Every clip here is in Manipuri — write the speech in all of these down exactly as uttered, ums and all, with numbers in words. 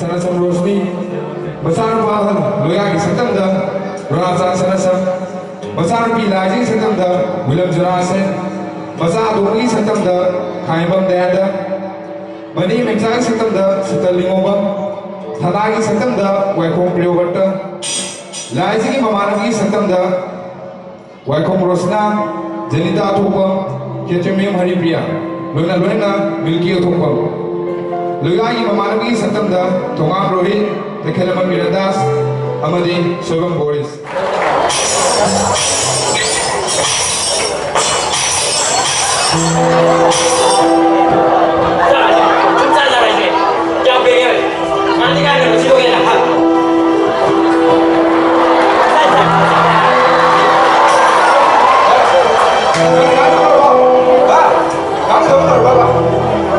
ꯁꯅꯥꯁꯝ ꯔꯣꯁꯅꯤ, ꯃꯆꯥꯅꯨꯄꯥ ꯑꯍꯜ ꯂꯣꯌꯥꯒꯤ ꯁꯛꯇꯝꯗ ꯔꯥꯖꯥ ꯁꯅꯥꯁꯝ, ꯃꯆꯥꯅꯨꯄꯤ ꯂꯥꯏꯖꯤꯒꯤ ꯁꯛꯇꯝꯗ ꯋꯤꯂꯝ ꯖꯨꯔꯥꯁꯦꯟ, ꯃꯆꯥ ꯑꯇꯣꯝꯕꯒꯤ ꯁꯛꯇꯝꯗ ꯈꯥꯏꯕꯝ ꯗꯌꯥꯗ, ꯃꯅꯦ ꯃꯦꯝꯆꯥꯒꯤ ꯁꯛꯇꯝꯗ ꯁꯤꯇꯜ ꯂꯤꯉꯣꯕꯝ, ꯊꯅꯥꯒꯤ ꯁꯛꯇꯝꯗ ꯋꯥꯏꯈꯣꯡ ꯄ꯭ꯔꯤꯌꯣꯕ꯭ꯔꯇ, ꯂꯥꯏꯖꯤꯒꯤ ꯃꯃꯥꯟꯅꯕꯒꯤ ꯁꯛꯇꯝꯗ ꯋꯥꯏꯈꯣꯝ ꯔꯣꯁꯅꯥ, ꯖꯦꯅꯤꯇꯥ ꯊꯣꯛꯄꯝ, ꯈꯦꯇ꯭ꯔꯤꯃꯌꯨꯝ ꯍꯔꯤꯄ꯭ꯔꯤꯌꯥ, ꯂꯣꯏꯅ ꯂꯣꯏꯅ ꯃꯤꯜꯀꯤ ꯊꯣꯛꯄꯝ꯫ ꯂꯣꯌꯥꯒꯤ ꯃꯃꯥꯟꯅꯕꯒꯤ ꯁꯛꯇꯝꯗ ꯊꯣꯉꯥꯝ ꯔꯣꯍꯤꯠ, ꯇꯈꯦꯜꯂꯝꯕꯝ ꯃꯤꯔꯥꯗꯥꯁ ꯑꯃꯗꯤ ꯁꯣꯏꯕꯝ ꯕꯣꯔꯤꯁ꯫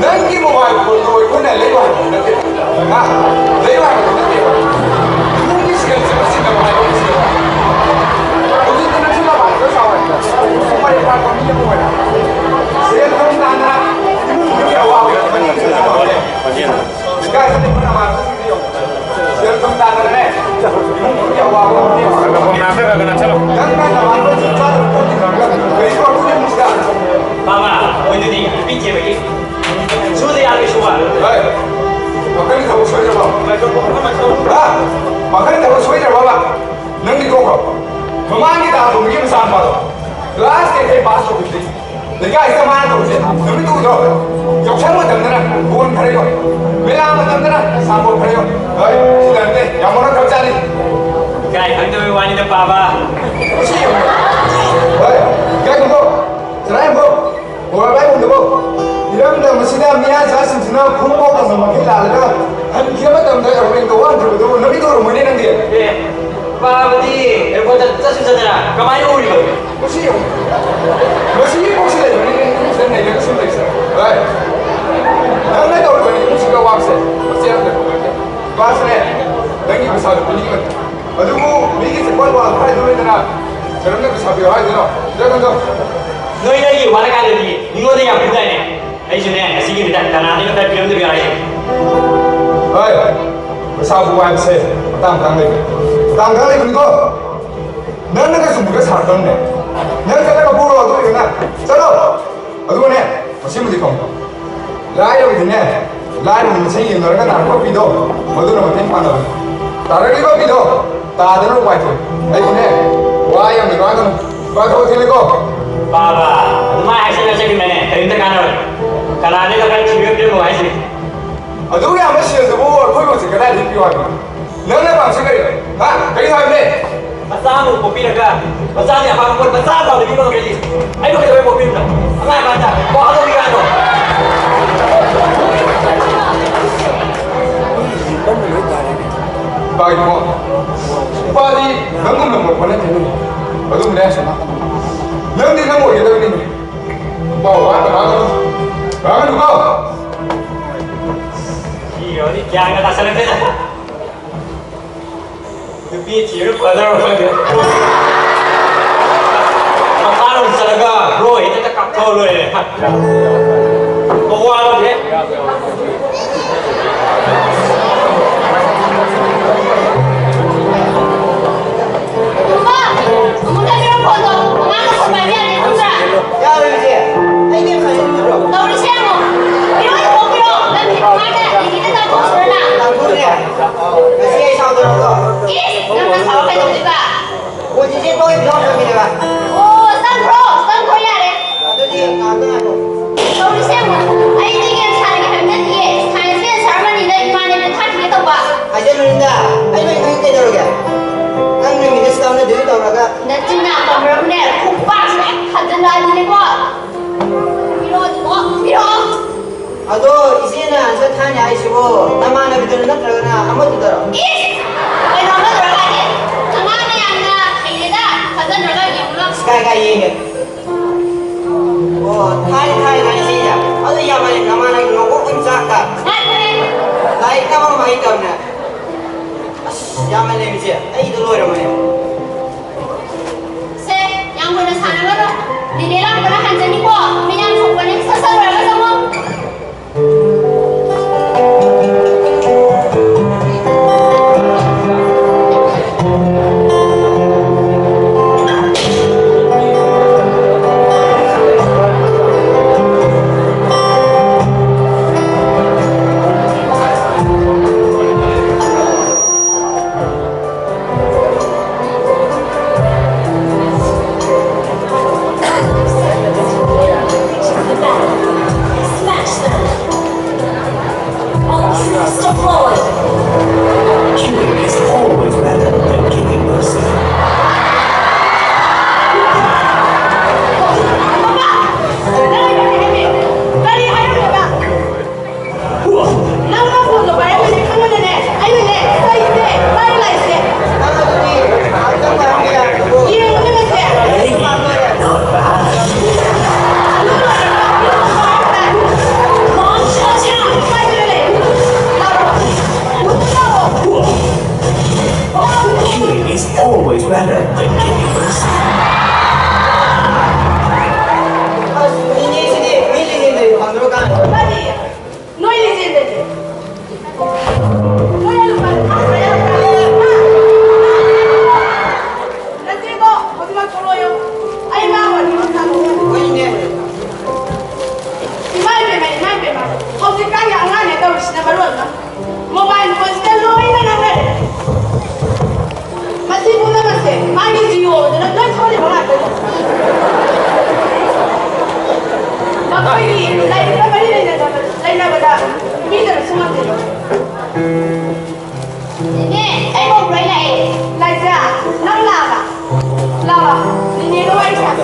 ꯅꯪꯒꯤ ꯃꯣꯕꯥꯏꯜ ꯐꯣꯟꯗꯣ ꯑꯩꯈꯣꯏꯅ ꯂꯩꯌꯣ ꯍꯥꯏꯕ ꯅꯠꯇꯦ꯫ ꯍꯥ? ꯂꯩꯌꯣ ꯍꯥꯏꯕ ꯅꯠꯇꯦꯕ꯫ ꯏꯃꯨꯡꯒꯤ ꯁꯦꯜ ꯆꯠꯄ ꯁꯤꯟꯅꯕ ꯍꯥꯏꯕ ꯑꯃ ꯁꯤꯟꯅꯕ꯫ ꯍꯧꯖꯤꯛꯇꯤ ꯅꯪꯁꯨ ꯃꯄꯥꯟꯗ ꯆꯥꯎꯔꯦ꯫ ꯁꯨꯄꯔ ꯏꯝꯄꯥꯛ ꯃꯤ ꯑꯃ ꯑꯣꯏꯔꯦ꯫ ꯁꯦꯜ ꯊꯨꯝ ꯇꯥꯟꯗꯅ ꯏꯃꯨꯡ ꯃꯅꯨꯡꯒꯤ ꯑꯋꯥꯕ ꯏꯀꯥꯏ ꯈꯪꯗꯦ ꯃꯅꯥ ꯃꯥꯟꯕꯁꯤꯡꯗꯤ ꯌꯦꯡꯉꯨ꯫ ꯁꯦꯜ ꯊꯨꯝ ꯇꯥꯟꯗꯅꯅꯦ ꯏꯃꯨꯡ ꯃꯅꯨꯡꯒꯤ ꯑꯋꯥꯕ ꯈꯪꯗꯦ꯫ ꯅꯪꯅ ꯅꯃꯥꯟꯅꯕꯁꯤꯡ ꯆꯥꯗꯕ ꯄꯣꯠ ꯊꯤꯔꯒ ꯀꯔꯤ ꯇꯧꯔꯝꯒꯅꯤ ꯏꯃꯨꯡꯁꯤꯗ? ꯃꯥꯃ, ꯃꯣꯏꯗꯨꯗꯤ ꯅꯨꯄꯤ ꯊꯤꯕꯒꯤ ꯁꯨꯗ ꯌꯥꯔꯣꯏ ꯁꯨꯕ꯫ ꯍꯣꯏ꯫ ꯃꯈꯜꯒꯤ ꯊꯕꯛ ꯁꯣꯏꯗ꯭ꯔꯕꯣ? ꯍꯥ? ꯃꯈꯜꯒꯤ ꯊꯕꯛ ꯁꯣꯏꯗ꯭ꯔꯕꯣꯕ? ꯅꯪꯗꯤ ꯇꯣꯛꯈ꯭ꯔꯣ꯫ ꯃꯃꯥꯡꯒꯤ ꯇꯥ ꯇꯣꯝꯕꯒꯤ ꯃꯆꯥꯅꯨꯄꯥꯗꯣ ꯀ꯭ꯂꯥꯁ ꯇꯦꯟ ꯍꯦꯛ ꯄꯥꯁ ꯇꯧꯈꯤꯕꯗꯒꯤ ꯂꯩꯀꯥꯏꯁꯤꯗ ꯃꯥꯅ ꯇꯧꯔꯤꯁꯦ ꯅꯨꯃꯤꯠꯇꯨ ꯎꯗ꯭ꯔꯣ? ꯌꯥꯎꯁꯪ ꯃꯇꯝꯗꯅ ꯕꯣꯟ ꯈꯔ ꯌꯣꯟ, ꯃꯦꯂꯥ ꯃꯇꯝꯗꯅ ꯁꯥꯄꯣꯟ ꯈꯔ ꯌꯣꯟ꯫ ꯍꯣꯏ, ꯁꯤꯗ ꯅꯠꯇꯦ, ꯌꯥꯝ ꯃꯔꯛ ꯈꯔ ꯆꯥꯅꯤ꯫ ꯏꯀꯥꯏ ꯈꯪꯗꯕꯩ ꯋꯥꯅꯤꯗ ꯄꯥꯕ꯫ ꯃꯁꯤ ꯌꯦꯡꯉꯨ꯫ ꯍꯣꯏ, ꯏꯀꯥꯏ ꯈꯪꯗꯧ꯫ ꯆꯔꯥ ꯍꯦꯟꯕꯧ꯫ ꯕꯣꯔꯥ ꯄꯥꯏꯐꯝꯗꯨꯕꯨ ꯏꯔꯝꯗꯝ ꯑꯁꯤꯗ ꯃꯤꯌꯥꯟꯆꯥꯁꯤꯡꯁꯤꯅ ꯈꯣꯡꯄꯣꯛ ꯇꯝꯕ ꯃꯈꯩ ꯂꯥꯜꯂꯒ ꯍꯟꯈꯤꯕ ꯃꯇꯝꯗ ꯑꯦꯔꯣꯄ꯭ꯂꯦꯟ ꯇꯣꯡꯕ ꯍꯟꯈꯤꯕꯗꯨ ꯅꯨꯃꯤꯠꯇꯨ ꯎꯔꯝꯃꯣꯏꯅꯦ ꯅꯪꯗꯤ꯫ ꯑꯦ, ꯄꯥꯕꯗꯤ ꯑꯦꯌꯔꯄꯣꯔꯠꯇ ꯆꯠꯁꯨ ꯆꯠꯇꯅ ꯀꯃꯥꯏꯅ ꯎꯔꯤꯕ? ꯃꯁꯤ ꯌꯦꯡꯉꯨ꯫ ꯃꯁꯤꯒꯤ ꯀꯣꯛꯁꯤ ꯂꯩꯕꯅꯤꯅꯦ ꯏꯃꯨꯡꯁꯤꯗ ꯅꯩꯔꯒ ꯁꯨꯝ ꯂꯩꯁꯦ꯫ ꯚꯥꯏ, ꯅꯪꯅ ꯇꯧꯔꯤꯕꯅꯤ ꯏꯃꯨꯡꯁꯤꯒꯤ ꯑꯋꯥꯕꯁꯦ꯫ ꯃꯆꯦ ꯑꯃꯗ ꯄꯥꯁꯤꯅꯦ, ꯅꯪꯒꯤ ꯄꯩꯁꯥꯗꯨ ꯄꯤꯅꯤꯡꯕꯅꯤ꯫ ꯑꯗꯨꯕꯨ ꯃꯤꯒꯤ ꯆꯦꯛꯀꯣꯟ ꯋꯥꯜ ꯈꯔ ꯂꯣꯏꯗꯅ ꯀꯔꯝꯅ ꯄꯩꯁꯥ ꯄꯤꯌꯨ ꯍꯥꯏꯗꯣꯏꯅꯣ? ꯁꯤꯗ ꯈꯪꯗꯣ꯫ ꯅꯣꯏ ꯅꯣꯏꯒꯤ ꯋꯥꯔꯛ ꯀꯥꯟꯗꯗꯤ ꯃꯤꯉꯣꯟꯗ ꯌꯥꯝ ꯄꯤꯗꯥꯏꯅꯦ? ꯑꯩꯁꯨꯅꯦ, ꯉꯁꯤꯒꯤ ꯅꯨꯃꯤꯠꯇ ꯀꯅꯥꯗꯒꯤ ꯈꯔ ꯄꯤꯔꯝꯗꯕ ꯌꯥꯔꯣꯏ꯫ ꯍꯣꯏ꯫ ꯁꯥꯕꯨ ꯍꯥꯏꯕꯁꯦ ꯃꯇꯥꯡ ꯃꯇꯥꯡ ꯂꯩꯕꯅꯤ꯫ ꯃꯇꯥꯡ ꯃꯇꯥꯡ ꯂꯩꯕꯅꯤꯀꯣ꯫ ꯅꯪꯅꯒ ꯆꯨꯝꯕꯒ ꯁꯥꯔꯛꯀꯅꯨꯅꯦ꯫ ꯅꯪ ꯆꯠꯂꯒ ꯄꯨꯔꯣ ꯑꯗꯨ ꯑꯣꯏꯔꯒꯅ꯫ ꯆꯠꯂꯣ꯫ ꯑꯗꯨꯒꯅꯦ, ꯃꯁꯤꯃꯗꯤ ꯈꯪꯉꯨ꯫ ꯂꯥꯏꯔꯕꯗꯤꯅꯦ, ꯂꯥꯏꯔꯕ ꯃꯁꯦꯟ ꯌꯦꯡꯅꯔꯒ ꯇꯥꯔꯛꯄ ꯄꯤꯗꯣ, ꯃꯗꯨꯅ ꯃꯇꯦꯡ ꯄꯥꯡꯅꯕꯅꯤ꯫ ꯇꯥꯔꯛꯂꯤꯕ ꯄꯤꯗꯣ ꯇꯥꯗꯅꯕ ꯄꯥꯏꯊꯣꯛ꯫ ꯑꯩꯕꯨꯅꯦ, ꯋꯥ ꯌꯥꯝꯅ ꯉꯥꯡꯒꯅꯨ꯫ ꯄꯥꯏꯊꯣꯛ ꯊꯦꯡꯅꯤꯀꯣ꯫ ꯕꯥꯕꯥ, ꯑꯗꯨꯃꯥꯏꯅ ꯍꯥꯏꯁꯤꯟꯅ ꯆꯠꯈꯤꯕꯅꯦ, ꯀꯔꯤꯝꯇ ꯀꯥꯟꯅꯔꯣꯏ꯫ ꯀꯅꯥꯗꯒꯤ ꯀꯔꯝꯍꯥꯏꯅ ꯊꯤꯕꯤꯔꯛꯇꯣꯏꯅꯣ ꯍꯥꯏꯁꯤꯅꯤ? ꯑꯗꯨꯛ ꯌꯥꯝꯕ ꯁꯦꯜꯗꯨꯕꯨ ꯑꯩꯈꯣꯏ ꯃꯁꯦꯟ ꯀꯗꯥꯏꯗꯒꯤ ꯄꯤꯌꯨ ꯍꯥꯏꯕꯅꯣ? ꯅꯪꯅ ꯄꯥꯝꯁꯤ ꯀꯔꯤ? ꯍꯥ? ꯀꯔꯤ ꯍꯥꯏꯕꯅꯦ? ꯃꯆꯥ ꯑꯃ ꯄꯣꯛꯄꯤꯔꯒ, ꯃꯆꯥꯒꯤ ꯑꯄꯥꯝꯕ ꯄꯣꯠ ꯃꯆꯥ ꯑꯃ ꯄꯤꯕ ꯉꯝꯗ꯭ꯔꯗꯤ, ꯑꯩꯕꯨ ꯀꯩꯗꯧꯕꯩ ꯄꯣꯛꯄꯤꯔꯤꯕꯅꯣ? ꯑꯉꯥꯡ ꯑꯃ ꯍꯥꯏꯇꯥꯔꯦ꯫ ꯀꯣ ꯑꯗꯣꯝꯒꯤ ꯀꯥꯗꯣ꯫ ꯏꯄꯥꯒꯤꯀꯣ, ꯏꯄꯥꯗꯤ ꯅꯪꯒꯨꯝꯅ ꯉꯝꯕ ꯅꯠꯇꯦꯅꯦ꯫ ꯑꯗꯨꯝꯅꯦ, ꯅꯪꯗꯤ ꯅꯪ ꯑꯣꯏꯒꯗꯕꯅꯤꯅꯦ꯫ ꯏꯄꯥ ꯋꯥ ꯑꯝꯇ ꯉꯥꯡꯒꯅꯨ꯫ ꯉꯥꯡꯒꯅꯨꯀꯣ꯫ ꯁꯤꯒ꯭ꯔꯕꯗꯤ ꯒ꯭ꯌꯥꯟꯒ ꯇꯥꯁꯜꯂꯛꯇ꯭ꯔꯦꯗ꯫ ꯅꯨꯄꯤ ꯊꯤꯕꯅ ꯐꯗꯧꯔ ꯈꯪꯗꯦ꯫ ꯃꯈꯥꯔꯣꯝ ꯆꯠꯂꯒ ꯕ꯭ꯔꯣ ꯍꯦꯛꯇ ꯀꯥꯞꯊꯣꯛꯑ ꯂꯣꯏꯔꯦ꯫ ꯃꯋꯥ ꯂꯧꯗꯦ꯫ ꯇꯣꯝꯕ, ꯑꯃꯨꯛꯇ ꯄꯤꯔꯝ ꯐꯣꯟꯗꯣ꯫ ꯑꯉꯥꯡꯅ ꯐꯣꯟ ꯄꯥꯏꯕ ꯌꯥꯗꯦ, ꯈꯪꯕ꯭ꯔꯥ? ꯌꯥꯔꯣꯏ, ꯏꯆꯦ꯫ ꯑꯩ ꯀꯩꯝ ꯈꯪꯖꯗ꯭ꯔꯣ? ꯇꯧꯔꯤꯁꯦ ꯌꯦꯡꯉꯣ꯫ ꯄꯤꯔꯛꯑꯣ, ꯄꯤꯔꯛꯑꯣ꯫ ꯅꯪ ꯃꯥꯅ ꯗꯤꯜꯂꯤꯗ ꯇꯥꯟꯊꯣꯛꯁꯤꯔꯅ? ꯇꯥꯟꯊꯣꯛꯑꯦ꯫ ꯉꯁꯤ ꯑꯩ ꯁꯥꯎꯗꯅꯀꯣ꯫ ꯏꯁ! ꯅꯪꯅ ꯁꯥꯎꯔ ꯀꯩꯗꯧꯗꯣꯏꯕ? ꯍꯧꯖꯤꯛꯁꯦ ꯇꯣꯏ ꯐꯤꯕꯝ ꯆꯪꯉꯦꯕ꯫ ꯑꯣ, ꯆꯪꯈ꯭ꯔꯣ, ꯆꯪꯈ꯭ꯔꯣ ꯌꯥꯔꯦ꯫ ꯑꯗꯨꯗꯤ ꯉꯥꯏꯍꯥꯛꯇ ꯉꯥꯏꯈꯣ꯫ ꯇꯧꯔꯤꯁꯦ ꯌꯦꯡꯉꯣ, ꯑꯩꯗꯤ ꯒꯦꯝ ꯁꯥꯟꯅꯒꯦ ꯍꯥꯏꯕ ꯅꯠꯇꯤꯌꯦ꯫ ꯁꯥꯏꯟꯁꯀꯤ ꯑꯟꯁꯔ ꯑꯃꯅꯤꯗ ꯏꯃꯥꯅꯦ ꯄꯣꯊꯥꯈꯤꯒꯦ ꯇꯧꯕ꯫ ꯍꯥꯏꯖꯜꯂꯨꯅꯨꯗ, ꯑꯩ ꯂꯣꯏ ꯈꯪꯉꯤ ꯀꯩꯗꯧꯔꯒꯦ? ꯅꯪ ꯅꯨꯃꯤꯠꯇ ꯁꯤꯗ ꯍꯧꯅꯗꯣꯏꯅꯤ ꯇꯧꯔꯒ꯫ ꯅꯆꯤꯟ ꯌꯥꯝ ꯀꯟꯕ꯭ꯔꯕꯅꯦ? ꯈꯨꯄꯥꯛꯁꯤꯅ ꯍꯦꯛ ꯊꯥꯖꯤꯜꯂꯛꯑꯗꯤꯅꯦꯀꯣ꯫ ꯄꯤꯔꯛꯑꯣ, ꯄꯤꯔꯛꯑꯣ꯫ ꯑꯗꯣ ꯏꯆꯦꯅ ꯑꯟꯁꯔ ꯊꯥꯅꯤ ꯍꯥꯏꯁꯤꯕꯨ ꯅꯃꯥꯟꯅꯕꯤꯗꯨꯔ ꯅꯠꯇ꯭ꯔꯒꯅ ꯑꯃꯗꯨꯗꯔꯣ? ꯏꯁ! ꯀꯩꯅꯣ ꯑꯃꯗꯨꯔ ꯀꯥꯏꯗꯤ? ꯑꯉꯥꯡꯅ ꯌꯥꯝꯅ ꯍꯩꯌꯦꯗ, ꯊꯥꯖꯗ꯭ꯔꯒ ꯌꯦꯡꯉꯨ ꯂꯥꯎ꯫ ꯀꯥꯏ ꯀꯥꯏ ꯌꯦꯡꯒꯦ? ꯑꯣ, ꯊꯥꯏ ꯊꯥꯏ ꯊꯥꯏ ꯏꯆꯦ꯫ ꯑꯗꯨ ꯌꯥꯝꯃꯜꯂꯦ, ꯅꯃꯥꯟꯅꯕꯤ ꯃꯀꯣꯛ ꯑꯗꯨꯝ ꯆꯥꯛꯇ꯫ ꯉꯥꯏꯈꯣꯅꯦ꯫ ꯂꯥꯏꯔꯤꯛ ꯇꯝꯕ ꯑꯃ ꯍꯩꯇꯕꯅꯦ꯫ ꯑꯁ, ꯌꯥꯝꯃꯜꯂꯦ ꯏꯆꯦ, ꯑꯩꯗꯣ ꯂꯣꯏꯔꯕꯅꯦ꯫ ꯁꯦ, ꯌꯥꯝ ꯀꯨꯏꯅ ꯁꯥꯟꯅꯒꯅꯨ꯫ ꯗꯤꯅꯦ ꯂꯥꯛꯄꯅ ꯍꯥꯟꯖꯅꯤꯀꯣ꯫ ꯃꯤ ꯌꯥꯝ ꯊꯣꯛꯄꯅꯦ꯫ ꯁꯠ ꯁꯠ ꯂꯣꯏꯔꯒ ꯆꯪꯉꯣ꯫ ꯇꯧꯕꯗꯨꯅ ꯂꯣꯏ ꯊꯣꯛꯍꯜꯂꯤꯕ ꯉꯥꯛꯇꯅꯤ꯫ ꯃꯈꯣꯏꯒꯤ ꯂꯥꯏꯔꯤꯛꯀ ꯃꯔꯤ ꯂꯩꯅꯗꯕ, ꯂꯩꯅꯕꯗ ꯄꯤꯗꯕꯁꯨ ꯉꯝꯗꯦ꯫ ꯅꯦꯅꯦ, ꯑꯩ ꯀꯧꯕ꯭ꯔꯣ? ꯑꯩ ꯂꯥꯛꯑꯦ꯫ ꯂꯥꯏꯖꯥ, ꯅꯪ ꯂꯥꯛꯑꯕ? ꯂꯥꯛꯑꯣ, ꯅꯦꯅꯦꯒ ꯋꯥꯔꯤ ꯁꯥꯁꯤ꯫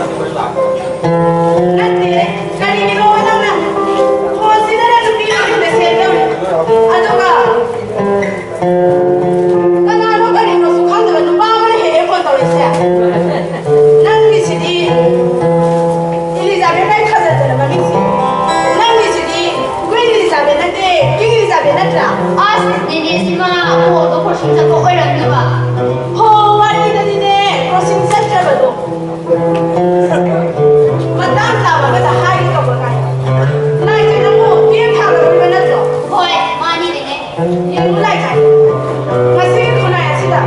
ꯅꯠꯇꯦ, ꯀꯔꯤꯒꯤꯅꯣ ꯅꯪꯅ ꯐꯣꯟꯁꯤꯗꯅ ꯅꯨꯄꯤ ꯑꯃ ꯃꯦꯁꯦꯖ ꯇꯧꯔꯤ? ꯑꯗꯨꯒ ꯀꯅꯥꯅꯣ ꯀꯔꯤꯅꯣꯁꯨ ꯈꯪꯗꯕ ꯅꯨꯄꯥ ꯑꯃꯅ ꯍꯦꯛ ꯍꯦꯛ ꯐꯣꯟ ꯇꯧꯔꯛꯏꯁꯦ꯫ ꯅꯪꯒꯤꯁꯤꯗꯤ ꯏꯂꯤꯖꯥꯕꯦꯠ ꯀꯥꯏ ꯊꯥꯖꯗꯅ ꯃꯃꯤꯡꯁꯦ꯫ ꯅꯪꯒꯤꯁꯤꯗꯤ ꯀ꯭ꯋꯤꯟ ꯏꯂꯤꯖꯥꯕꯦꯠ ꯅꯠꯇꯦ, ꯀꯤꯡ ꯏꯂꯤꯖꯥꯕꯦꯠ ꯅꯠꯇ꯭ꯔꯥ? ꯑꯁ, ꯅꯦꯅꯦꯁꯤꯃ ꯀꯣꯜꯗꯣ ꯀ꯭ꯔꯣꯁꯤꯡ ꯆꯠꯄ ꯑꯣꯏꯔꯝꯅꯤꯕ꯫ ꯍꯣ, ꯋꯥꯔꯤꯗꯗꯤꯅꯦ, ꯀ꯭ꯔꯣꯁꯤꯡ ꯆꯠꯇ꯭ꯔꯕꯗꯣ꯫ ꯃꯇꯥꯡ ꯆꯥꯕ ꯑꯃꯗ ꯍꯥꯏꯒꯦ ꯇꯧꯕ ꯉꯥꯏ꯫ ꯂꯥꯏꯖꯥ, ꯅꯪꯕꯨ ꯕꯤ ꯑꯦ ꯊꯥꯒꯗꯧꯔꯤꯕ ꯅꯠꯇ꯭ꯔꯣ? ꯍꯣꯏ, ꯃꯥꯅꯤ ꯅꯦꯅꯦ꯫ ꯌꯦꯡꯉꯨ ꯂꯥꯏꯖꯥ, ꯉꯁꯤꯒꯤ ꯈꯨꯟꯅꯥꯏ ꯑꯁꯤꯗ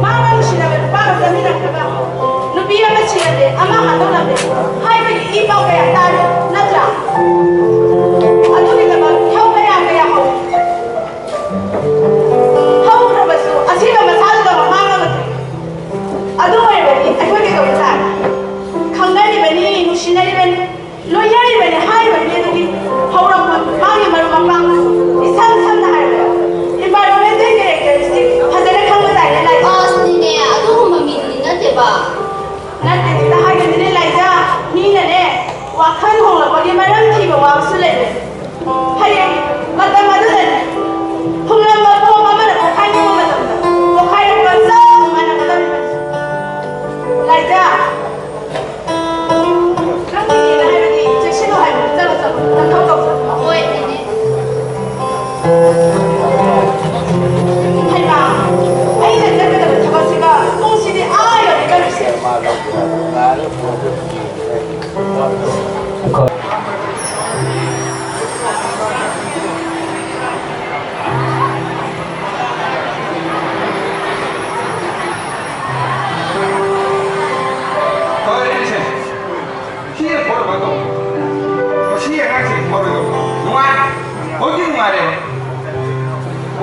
ꯃꯥꯅ ꯅꯨꯡꯁꯤꯅꯕ ꯅꯨꯄꯥꯒ ꯆꯠꯃꯤꯟꯅꯈ꯭ꯔꯒ ꯅꯨꯄꯤ ꯑꯃ ꯁꯤꯔꯝꯃꯦ, ꯑꯃ ꯍꯥꯠꯇꯣꯛꯂꯝꯃꯦ ꯍꯥꯏꯕꯒꯤ ꯏ ꯄꯥꯎ ꯀꯌꯥ ꯇꯥꯔꯦ, ꯅꯠꯇ꯭ꯔꯥ? ꯑꯗꯨꯒꯤꯗꯃꯛ ꯏꯍꯧ ꯀꯌꯥ ꯀꯌꯥ ꯍꯧꯏ꯫ ꯍꯧꯈ꯭ꯔꯕꯁꯨ ꯑꯁꯤꯕ ꯃꯁꯥꯗꯨꯗ ꯃꯃꯥꯡꯉꯒ ꯑꯗꯨ ꯑꯣꯏꯔꯕꯗꯤ ꯑꯩꯈꯣꯏ ꯀꯩꯗꯧꯕ ꯇꯥꯔꯦ? ꯈꯪꯅꯔꯤꯕꯅꯤ, ꯅꯨꯡꯁꯤꯅꯔꯤꯕꯅꯤ, ꯂꯣꯏꯅꯔꯤꯕꯅꯤ ꯍꯥꯏꯔꯤꯕ ꯃꯤ ꯑꯗꯨꯒꯤ ꯍꯧꯔꯛꯐꯝ, ꯃꯥꯒꯤ ꯃꯔꯨꯞ ꯃꯄꯥꯡ, ꯏꯁꯝ ꯁꯝꯅ ꯍꯥꯏꯔꯕꯗ environmental characteristic ꯐꯖꯅ ꯈꯪꯕ ꯇꯥꯏꯅꯦ ꯂꯥꯏ꯫ ꯑꯁ, ꯅꯦꯅꯦ, ꯑꯗꯨꯒꯨꯝꯕ ꯃꯤꯗꯨꯗꯤ ꯅꯠꯇꯦꯕ꯫ ꯅꯠꯇꯦ, ꯁꯤꯗ ꯍꯥꯏꯒꯅꯤꯅꯦ ꯂꯥꯏꯖꯥ, ꯃꯤꯅꯅꯦ ꯋꯥꯈꯜ ꯍꯣꯡꯂꯛꯄꯒꯤ ꯃꯔꯝ ꯊꯤꯕ ꯋꯥꯕꯁꯨ ꯂꯩꯕꯅꯤ꯫ ꯍꯌꯦꯡ ꯃꯇꯝ ꯑꯗꯨꯗꯅꯦ ꯐꯨꯡꯂꯝꯕ ꯕꯣꯝ ꯑꯃꯅ ꯄꯣꯈꯥꯏꯅꯤꯡꯕ ꯃꯇꯝꯗ ꯄꯣꯈꯥꯏꯔꯛꯄ ꯆꯞ ꯃꯥꯟꯅꯒꯗꯧꯔꯤꯕꯅꯤ꯫ ꯂꯥꯏꯖꯥ, ꯅꯪꯒꯤ ꯅꯦꯅ ꯍꯥꯏꯕꯗꯤ ꯆꯦꯛꯁꯤꯜꯂꯨ ꯍꯥꯏꯕꯅꯤ꯫ ꯆꯠꯂꯣ, ꯆꯠꯂꯣ, ꯅꯊꯧ ꯇꯧꯖꯔꯣ꯫ ꯍꯣꯏ, ꯅꯦꯅꯦ꯫ ꯍꯩꯃꯥ, ꯑꯩꯅ ꯆꯠꯀꯗꯕ ꯊꯕꯛꯁꯤꯒ ꯄꯨꯡꯁꯤꯗꯤ ꯑꯥ ꯌꯧꯔꯦ ꯆꯠꯂꯤꯁꯦ꯫ ꯁꯤ ꯐꯣꯟ ꯑꯃ ꯇꯧ꯫ ꯃꯁꯤ ꯑꯉꯥꯡꯁꯤ ꯐꯣꯟ ꯑꯣꯏꯅ ꯅꯨꯡꯉꯥꯏ꯫ ꯍꯧꯖꯤꯛ ꯅꯨꯡꯉꯥꯏꯔꯦꯕ꯫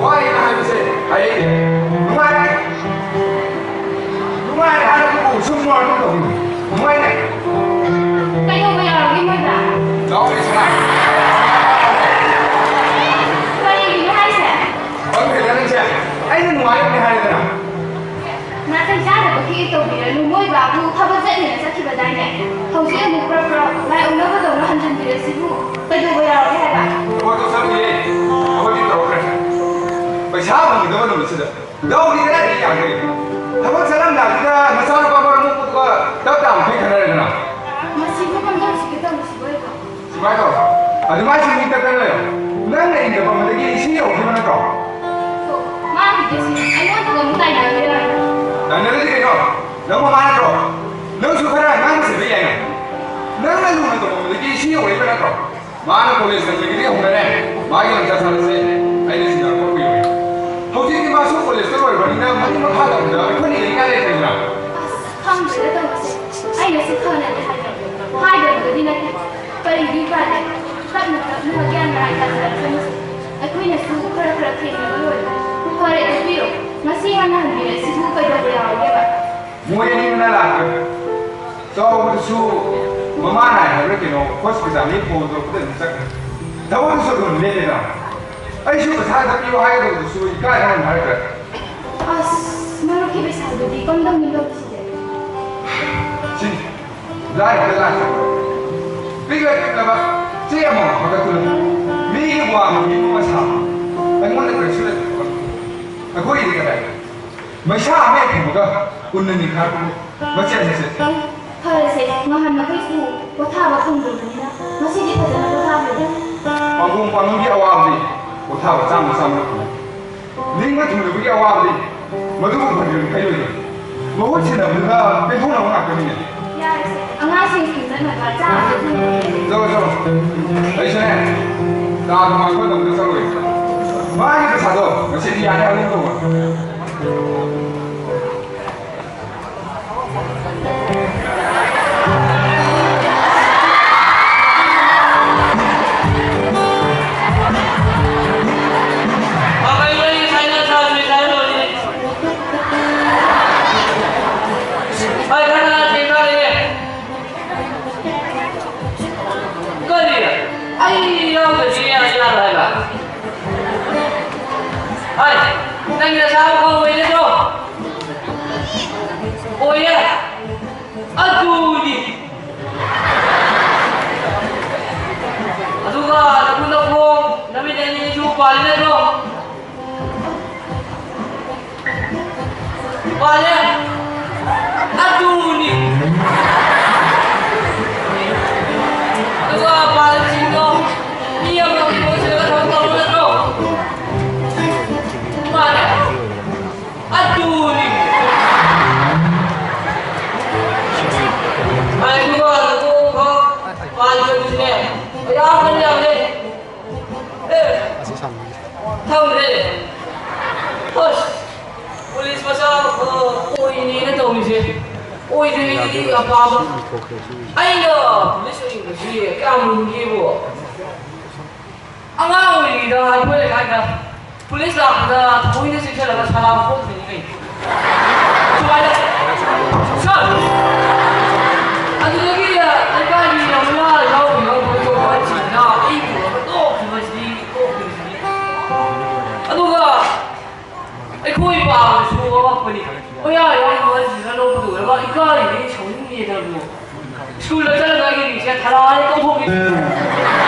ꯋꯥꯏ ꯍꯥꯏꯕꯁꯦ ꯍꯌꯦꯡ ꯅꯨꯡꯉꯥꯏ꯫ ꯅꯨꯡꯉꯥꯏ꯫ ꯁꯨꯝ ꯅꯨꯡꯉꯥꯏꯕ ꯇꯧꯕꯤꯌꯨ꯫ ꯅꯨꯡꯉꯥꯏꯅꯦ꯫ ꯀꯩꯗꯧꯕ ꯌꯥꯎꯔꯒꯦ ꯃꯣꯏꯗ? ꯌꯥꯎꯔꯤ ꯁꯅꯥ꯫ ꯀꯔꯤꯒꯤꯅꯣ ꯍꯥꯏꯁꯦ? ꯈꯪꯗꯦꯗ ꯅꯪꯁꯦ꯫ ꯑꯩꯅ ꯅꯨꯡꯉꯥꯏꯕꯅꯦ ꯍꯥꯏꯔꯦꯗꯅ꯫ ꯅꯥꯇꯩ ꯆꯥꯗꯕ ꯈꯤꯛ ꯇꯧꯕꯤꯔꯅꯨ꯫ ꯃꯣꯏ ꯕꯥꯕꯨ ꯊꯕꯛ ꯆꯠꯅꯤꯅ ꯆꯠꯈꯤꯕꯗꯥꯏꯅꯦ? ꯍꯧꯖꯤꯛ ꯑꯃꯨꯛ ꯄ꯭ꯔꯞ ꯄ꯭ꯔꯞ ꯂꯥꯏ ꯑꯣꯛꯅꯕꯗꯧꯅ ꯍꯟꯖꯤꯟꯕꯤꯔꯁꯤꯕꯨ ꯀꯩꯗꯧꯕ ꯌꯥꯎꯔꯒꯦ ꯍꯥꯏꯕ? ꯊꯕꯛꯇꯣ ꯆꯠꯂꯤꯌꯦ꯫ ꯑꯩꯈꯣꯏꯗꯤ ꯇꯧꯔꯛꯈ꯭ꯔꯦ꯫ ꯄꯩꯁꯥ ꯐꯪꯒꯗꯕ ꯅꯨꯃꯤꯠꯁꯤꯗ꯫ ꯂꯧꯒꯤ ꯀꯗꯥꯏꯗꯒꯤ ꯌꯥꯒꯦ? ꯊꯕꯛ ꯆꯠꯂꯝꯗꯥꯏꯁꯤꯗ ꯅꯆꯥꯅꯨꯄꯥ ꯃꯔꯝ ꯃꯣꯛꯄꯗꯨꯒ ꯇꯞ ꯇꯥꯅ ꯈꯤꯛ ꯈꯟꯅꯔꯦꯗꯅ꯫ ꯃꯁꯤꯕꯨ ꯀꯝꯗꯧꯁꯤꯒꯦ ꯇꯧꯔꯤꯁꯤꯕꯣ ꯑꯩꯕꯣ? ꯁꯨꯃꯥꯏꯅ ꯇꯧ꯫ ꯑꯗꯨꯃꯥꯏꯅ ꯁꯨꯝ ꯃꯤ ꯇꯠꯇꯅ ꯂꯩꯌꯣ꯫ ꯅꯪꯅ ꯏꯟꯗ ꯄꯝꯕꯗꯒꯤ ꯏꯁꯤꯡ ꯌꯧꯈꯤꯕ ꯅꯠꯇ꯭ꯔꯣ? ꯑꯣ, ꯃꯥꯒꯤꯗꯨꯁꯨ ꯑꯩꯉꯣꯟꯗꯒ ꯑꯃꯨꯛ ꯇꯥꯏꯅꯕꯤꯔꯣꯏ꯫ ꯇꯥꯏꯅꯔꯗꯤ ꯀꯩꯅꯣ? ꯅꯪ ꯃꯃꯥ ꯅꯠꯇ꯭ꯔꯣ? ꯅꯪꯁꯨ ꯈꯔ ꯑꯉꯥꯡ ꯁꯦꯝꯕ ꯌꯥꯏꯅ꯫ ꯅꯪꯅ ꯂꯨꯅ ꯇꯧꯔꯝꯕꯗꯒꯤ ꯏꯁꯤꯡ ꯌꯧꯔꯛꯏꯕ ꯅꯠꯇ꯭ꯔꯣ? ꯃꯥꯅ ꯀꯣꯂꯦꯖ ꯇꯝꯕꯗꯒꯤ ꯍꯧꯅꯔꯦ꯫ ꯃꯥꯒꯤ ꯂꯝꯆꯠ ꯁꯥꯖꯠꯁꯦ ꯑꯩꯅ ꯁꯤꯟꯅꯔꯛꯄ ꯀꯨꯏꯔꯦ꯫ ꯍꯧꯖꯤꯛꯇꯤ ꯃꯥꯁꯨ ꯀꯣꯂꯦꯖꯇ ꯂꯣꯏꯔꯕꯅꯤꯅ ꯃꯅꯤꯡ ꯃꯈꯥ ꯇꯝꯕꯗ ꯑꯩꯈꯣꯏꯅ ꯌꯦꯡꯅꯤꯡꯉꯥꯏ ꯂꯩꯇ꯭ꯔꯦꯗꯅ꯫ ꯑꯁ, ꯈꯪꯗ꯭ꯔꯦꯗ ꯇꯧꯔꯤꯁꯦ꯫ ꯑꯩꯅꯁꯨ ꯐꯅꯗꯤ ꯍꯥꯏꯕꯅꯤ꯫ ꯍꯥꯏꯗꯕꯒꯗꯤ ꯅꯠꯇꯦ꯫ ꯀꯔꯤꯗꯤ ꯎꯄꯥꯏ ꯂꯩ? ꯇꯞꯅ ꯇꯞꯅ ꯒ꯭ꯌꯥꯟ ꯃꯥꯏ ꯇꯥꯖꯔꯛꯁꯅꯨ꯫ ꯑꯩꯈꯣꯏꯅꯁꯨ ꯈꯔ ꯈꯔ ꯊꯦꯡꯅꯕ ꯂꯣꯏꯔꯦ꯫ ꯐꯔꯦ, ꯇꯣꯛꯄꯤꯔꯣ꯫ ꯉꯁꯤ ꯉꯟꯅ ꯍꯟꯕꯤꯔꯛꯏꯁꯤꯕꯨ ꯀꯩꯗꯧꯕ ꯌꯥꯎꯔꯒꯦꯕ? ꯃꯣꯏ ꯑꯅꯤ ꯃꯅꯥ ꯂꯥꯛꯄ꯫ ꯆꯥꯎꯕꯗꯨꯁꯨ ꯃꯃꯥ ꯅꯥꯏ ꯍꯥꯏꯕ꯭ꯔꯥ ꯀꯩꯅꯣ ꯍꯣꯁꯄꯤꯇꯥꯜꯗꯒꯤ ꯐꯣꯟ ꯇꯧꯔꯛꯄꯗ ꯑꯗꯨꯝ ꯆꯠꯈ꯭ꯔꯦ꯫ ꯊꯕꯛꯇꯨꯁꯨ ꯑꯗꯨꯝ ꯂꯦꯞꯄꯦꯗ꯫ ꯑꯩꯁꯨ ꯄꯩꯁꯥ ꯈꯤꯇ ꯄꯤꯌꯨ ꯍꯥꯏꯒꯗꯧꯕꯗꯨꯁꯨ ꯏꯀꯥꯏꯗꯅ ꯑꯗꯨꯝ ꯍꯥꯏꯔꯛꯇ꯭ꯔꯦ꯫ ꯑꯁ, ꯃꯔꯨꯞꯀꯤ ꯄꯩꯁꯥꯗꯨꯗꯤ ꯀꯝꯗꯧꯅꯤ ꯇꯧꯔꯤꯁꯤꯗꯤ? ꯁꯤꯅꯤ, ꯂꯥꯏꯔꯕꯗ ꯂꯥꯏꯔꯕ꯫ ꯄꯤꯛꯂ ꯄꯤꯛꯂꯕ ꯆꯦ ꯑꯃꯃꯝ ꯈꯛꯇ ꯄꯨꯜꯂꯝꯃꯤ꯫ ꯃꯤꯒꯤ ꯋꯥꯡꯃ ꯃꯤ ꯑꯃ ꯁꯥꯕ꯫ ꯑꯩꯉꯣꯟꯗ ꯀꯔꯤꯁꯨ ꯂꯩꯇꯕ꯫ ꯑꯩꯈꯣꯏꯒꯤꯗꯤ ꯀꯗꯥꯏꯗ? ꯃꯩꯁꯥ ꯑꯃ ꯍꯦꯛ ꯐꯪꯕꯒ ꯎꯟꯅ ꯅꯤꯡꯈꯥꯏꯕꯒꯨꯝ ꯃꯆꯦꯠ ꯃꯆꯦꯠ꯫ ꯐꯔꯦꯁꯦ, ꯉꯍꯥꯟ ꯃꯈꯩꯁꯨ ꯄꯣꯊꯥꯕ ꯐꯪꯗ꯭ꯔꯕꯅꯤꯅ ꯉꯁꯤꯗꯤ ꯐꯖꯅ ꯄꯣꯊꯥꯍꯧꯔꯣ꯫ ꯄꯥꯡꯒꯣꯝ ꯄꯥꯡꯒꯣꯝꯒꯤ ꯑꯋꯥꯕꯗꯤ ꯄꯣꯊꯥꯕ ꯆꯥꯝꯃ ꯆꯥꯝꯃꯅ ꯐꯪꯏ꯫ ꯅꯤꯡꯕ ꯊꯨꯡꯅꯕꯒꯤ ꯑꯋꯥꯕꯗꯤ ꯃꯗꯨꯕꯨ ꯐꯪꯗ꯭ꯔꯕꯗꯤ ꯀꯩ ꯑꯣꯏꯒꯅꯤ? ꯃꯍꯨꯠ ꯁꯤꯟꯅꯕꯗꯨꯅ ꯄꯦꯟꯊꯣꯛꯅꯕ ꯉꯥꯛꯇꯅꯤꯅꯦ꯫ ꯌꯥꯔꯦꯁꯦ, ꯑꯉꯥꯡꯁꯤꯡ ꯁꯤꯡꯅꯅꯕ ꯆꯥꯕ ꯊꯛꯅꯕ꯫ ꯆꯠꯂꯣ, ꯆꯠꯂꯣ꯫ ꯑꯩꯁꯨꯅꯦ, ꯀꯥ ꯇꯣꯉꯥꯟꯕ ꯑꯃꯗ ꯆꯠꯂꯨꯒꯦ꯫ ꯃꯥꯒꯤ ꯄꯩꯁꯥꯗꯣ ꯉꯁꯤꯗꯤ ꯌꯥꯔꯦ ꯍꯥꯏꯒꯨꯝ ꯇꯧꯕ꯫ ꯅꯪꯒꯤ ꯅꯁꯥꯕꯨ ꯈꯪꯕ ꯑꯣꯏ ꯅꯠꯇ꯭ꯔꯣ? ꯑꯣꯏꯌꯦ꯫ ꯑꯗꯨꯅꯤ꯫ ꯑꯗꯨꯒ ꯅꯈꯨꯠ ꯅꯈꯣꯡ ꯅꯃꯤꯠ ꯑꯅꯤꯁꯨ ꯄꯥꯜꯂꯤ ꯅꯠꯇ꯭ꯔꯣ? ꯄꯥꯜꯂꯦ꯫ ꯑꯗꯨꯅꯤ꯫ ꯑꯗꯨꯒ ꯄꯥꯜꯂꯤꯕꯁꯤꯡꯗꯣ ꯃꯤ ꯑꯃꯒꯤ ꯃꯍꯨꯠ ꯁꯤꯜꯂꯒ ꯊꯕꯛ ꯇꯧꯔꯣ ꯅꯠꯇ꯭ꯔꯣ? ꯃꯥꯅꯦ꯫ ꯑꯗꯨꯅꯤ꯫ ꯑꯗꯨꯒ ꯅꯈꯣꯡ ꯄꯥꯜꯂꯤꯕꯁꯤꯅꯦ꯫ ꯌꯥꯝꯅ ꯌꯥꯝꯃꯦ꯫ ꯑꯦ, ꯊꯝꯈ꯭ꯔꯦ꯫ ꯑꯁ, ꯄꯨꯂꯤꯁ ꯃꯆꯥ, ꯑ, ꯑꯣꯏꯅꯦꯅ ꯇꯧꯔꯤꯁꯦ꯫ ꯑꯣꯏꯗ꯭ꯔꯤꯉꯩꯗꯗꯤ ꯌꯥꯝ ꯄꯥꯝꯕ꯫ ꯑꯩꯅ ꯄꯨꯂꯤꯁ ꯑꯣꯏꯅꯤꯡꯕꯁꯤ ꯀꯌꯥꯝ ꯂꯨꯒꯦꯕꯨ꯫ ꯑꯉꯥꯡ ꯑꯣꯏꯔꯤꯉꯩꯗ ꯑꯩꯈꯣꯏ ꯂꯩꯀꯥꯏꯗ ꯄꯨꯂꯤꯁ ꯂꯥꯛꯄꯗ ꯊꯑꯣꯏꯅ ꯆꯦꯛꯁꯤꯜꯂꯒ ꯁꯂꯥꯝ ꯀꯣꯠꯇꯣꯏꯅꯤ ꯀꯩꯅꯣ꯫ ꯁꯨꯃꯥꯏꯅ, "ꯁꯥꯔ!" ꯑꯗꯨꯗꯒꯤ ꯂꯩꯀꯥꯏꯒꯤ ꯌꯥꯝꯅ ꯌꯥꯎꯔꯤ ꯌꯥꯎꯗꯕ ꯇꯣꯛꯄ ꯍꯥꯏꯁꯤꯅ ꯑꯩ ꯄꯨꯔꯒ ꯇꯣꯛꯈꯤꯕꯁꯤꯗꯤ, ꯇꯣꯛꯈꯤꯕꯁꯤꯗꯤ꯫ ꯑꯗꯨꯒ ꯑꯩꯈꯣꯏ ꯄꯥꯕꯁꯨ ꯑꯋꯥꯠꯄꯅꯤ꯫ ꯃꯌꯥ ꯌꯥꯎꯔꯤꯕ ꯍꯥꯏꯁꯤꯅ ꯂꯧꯕꯗ ꯑꯣꯏꯔꯒ ꯏꯀꯥꯏꯔꯤꯉꯩ ꯁꯥꯎꯅꯤꯡꯉꯦꯗꯅ꯫ ꯁ꯭ꯀꯨꯜꯗ ꯆꯠꯂꯒ ꯑꯩꯒꯤ ꯃꯤꯡꯁꯦ ꯊꯂꯥꯏꯅ ꯀꯧꯊꯣꯛꯈꯤ꯫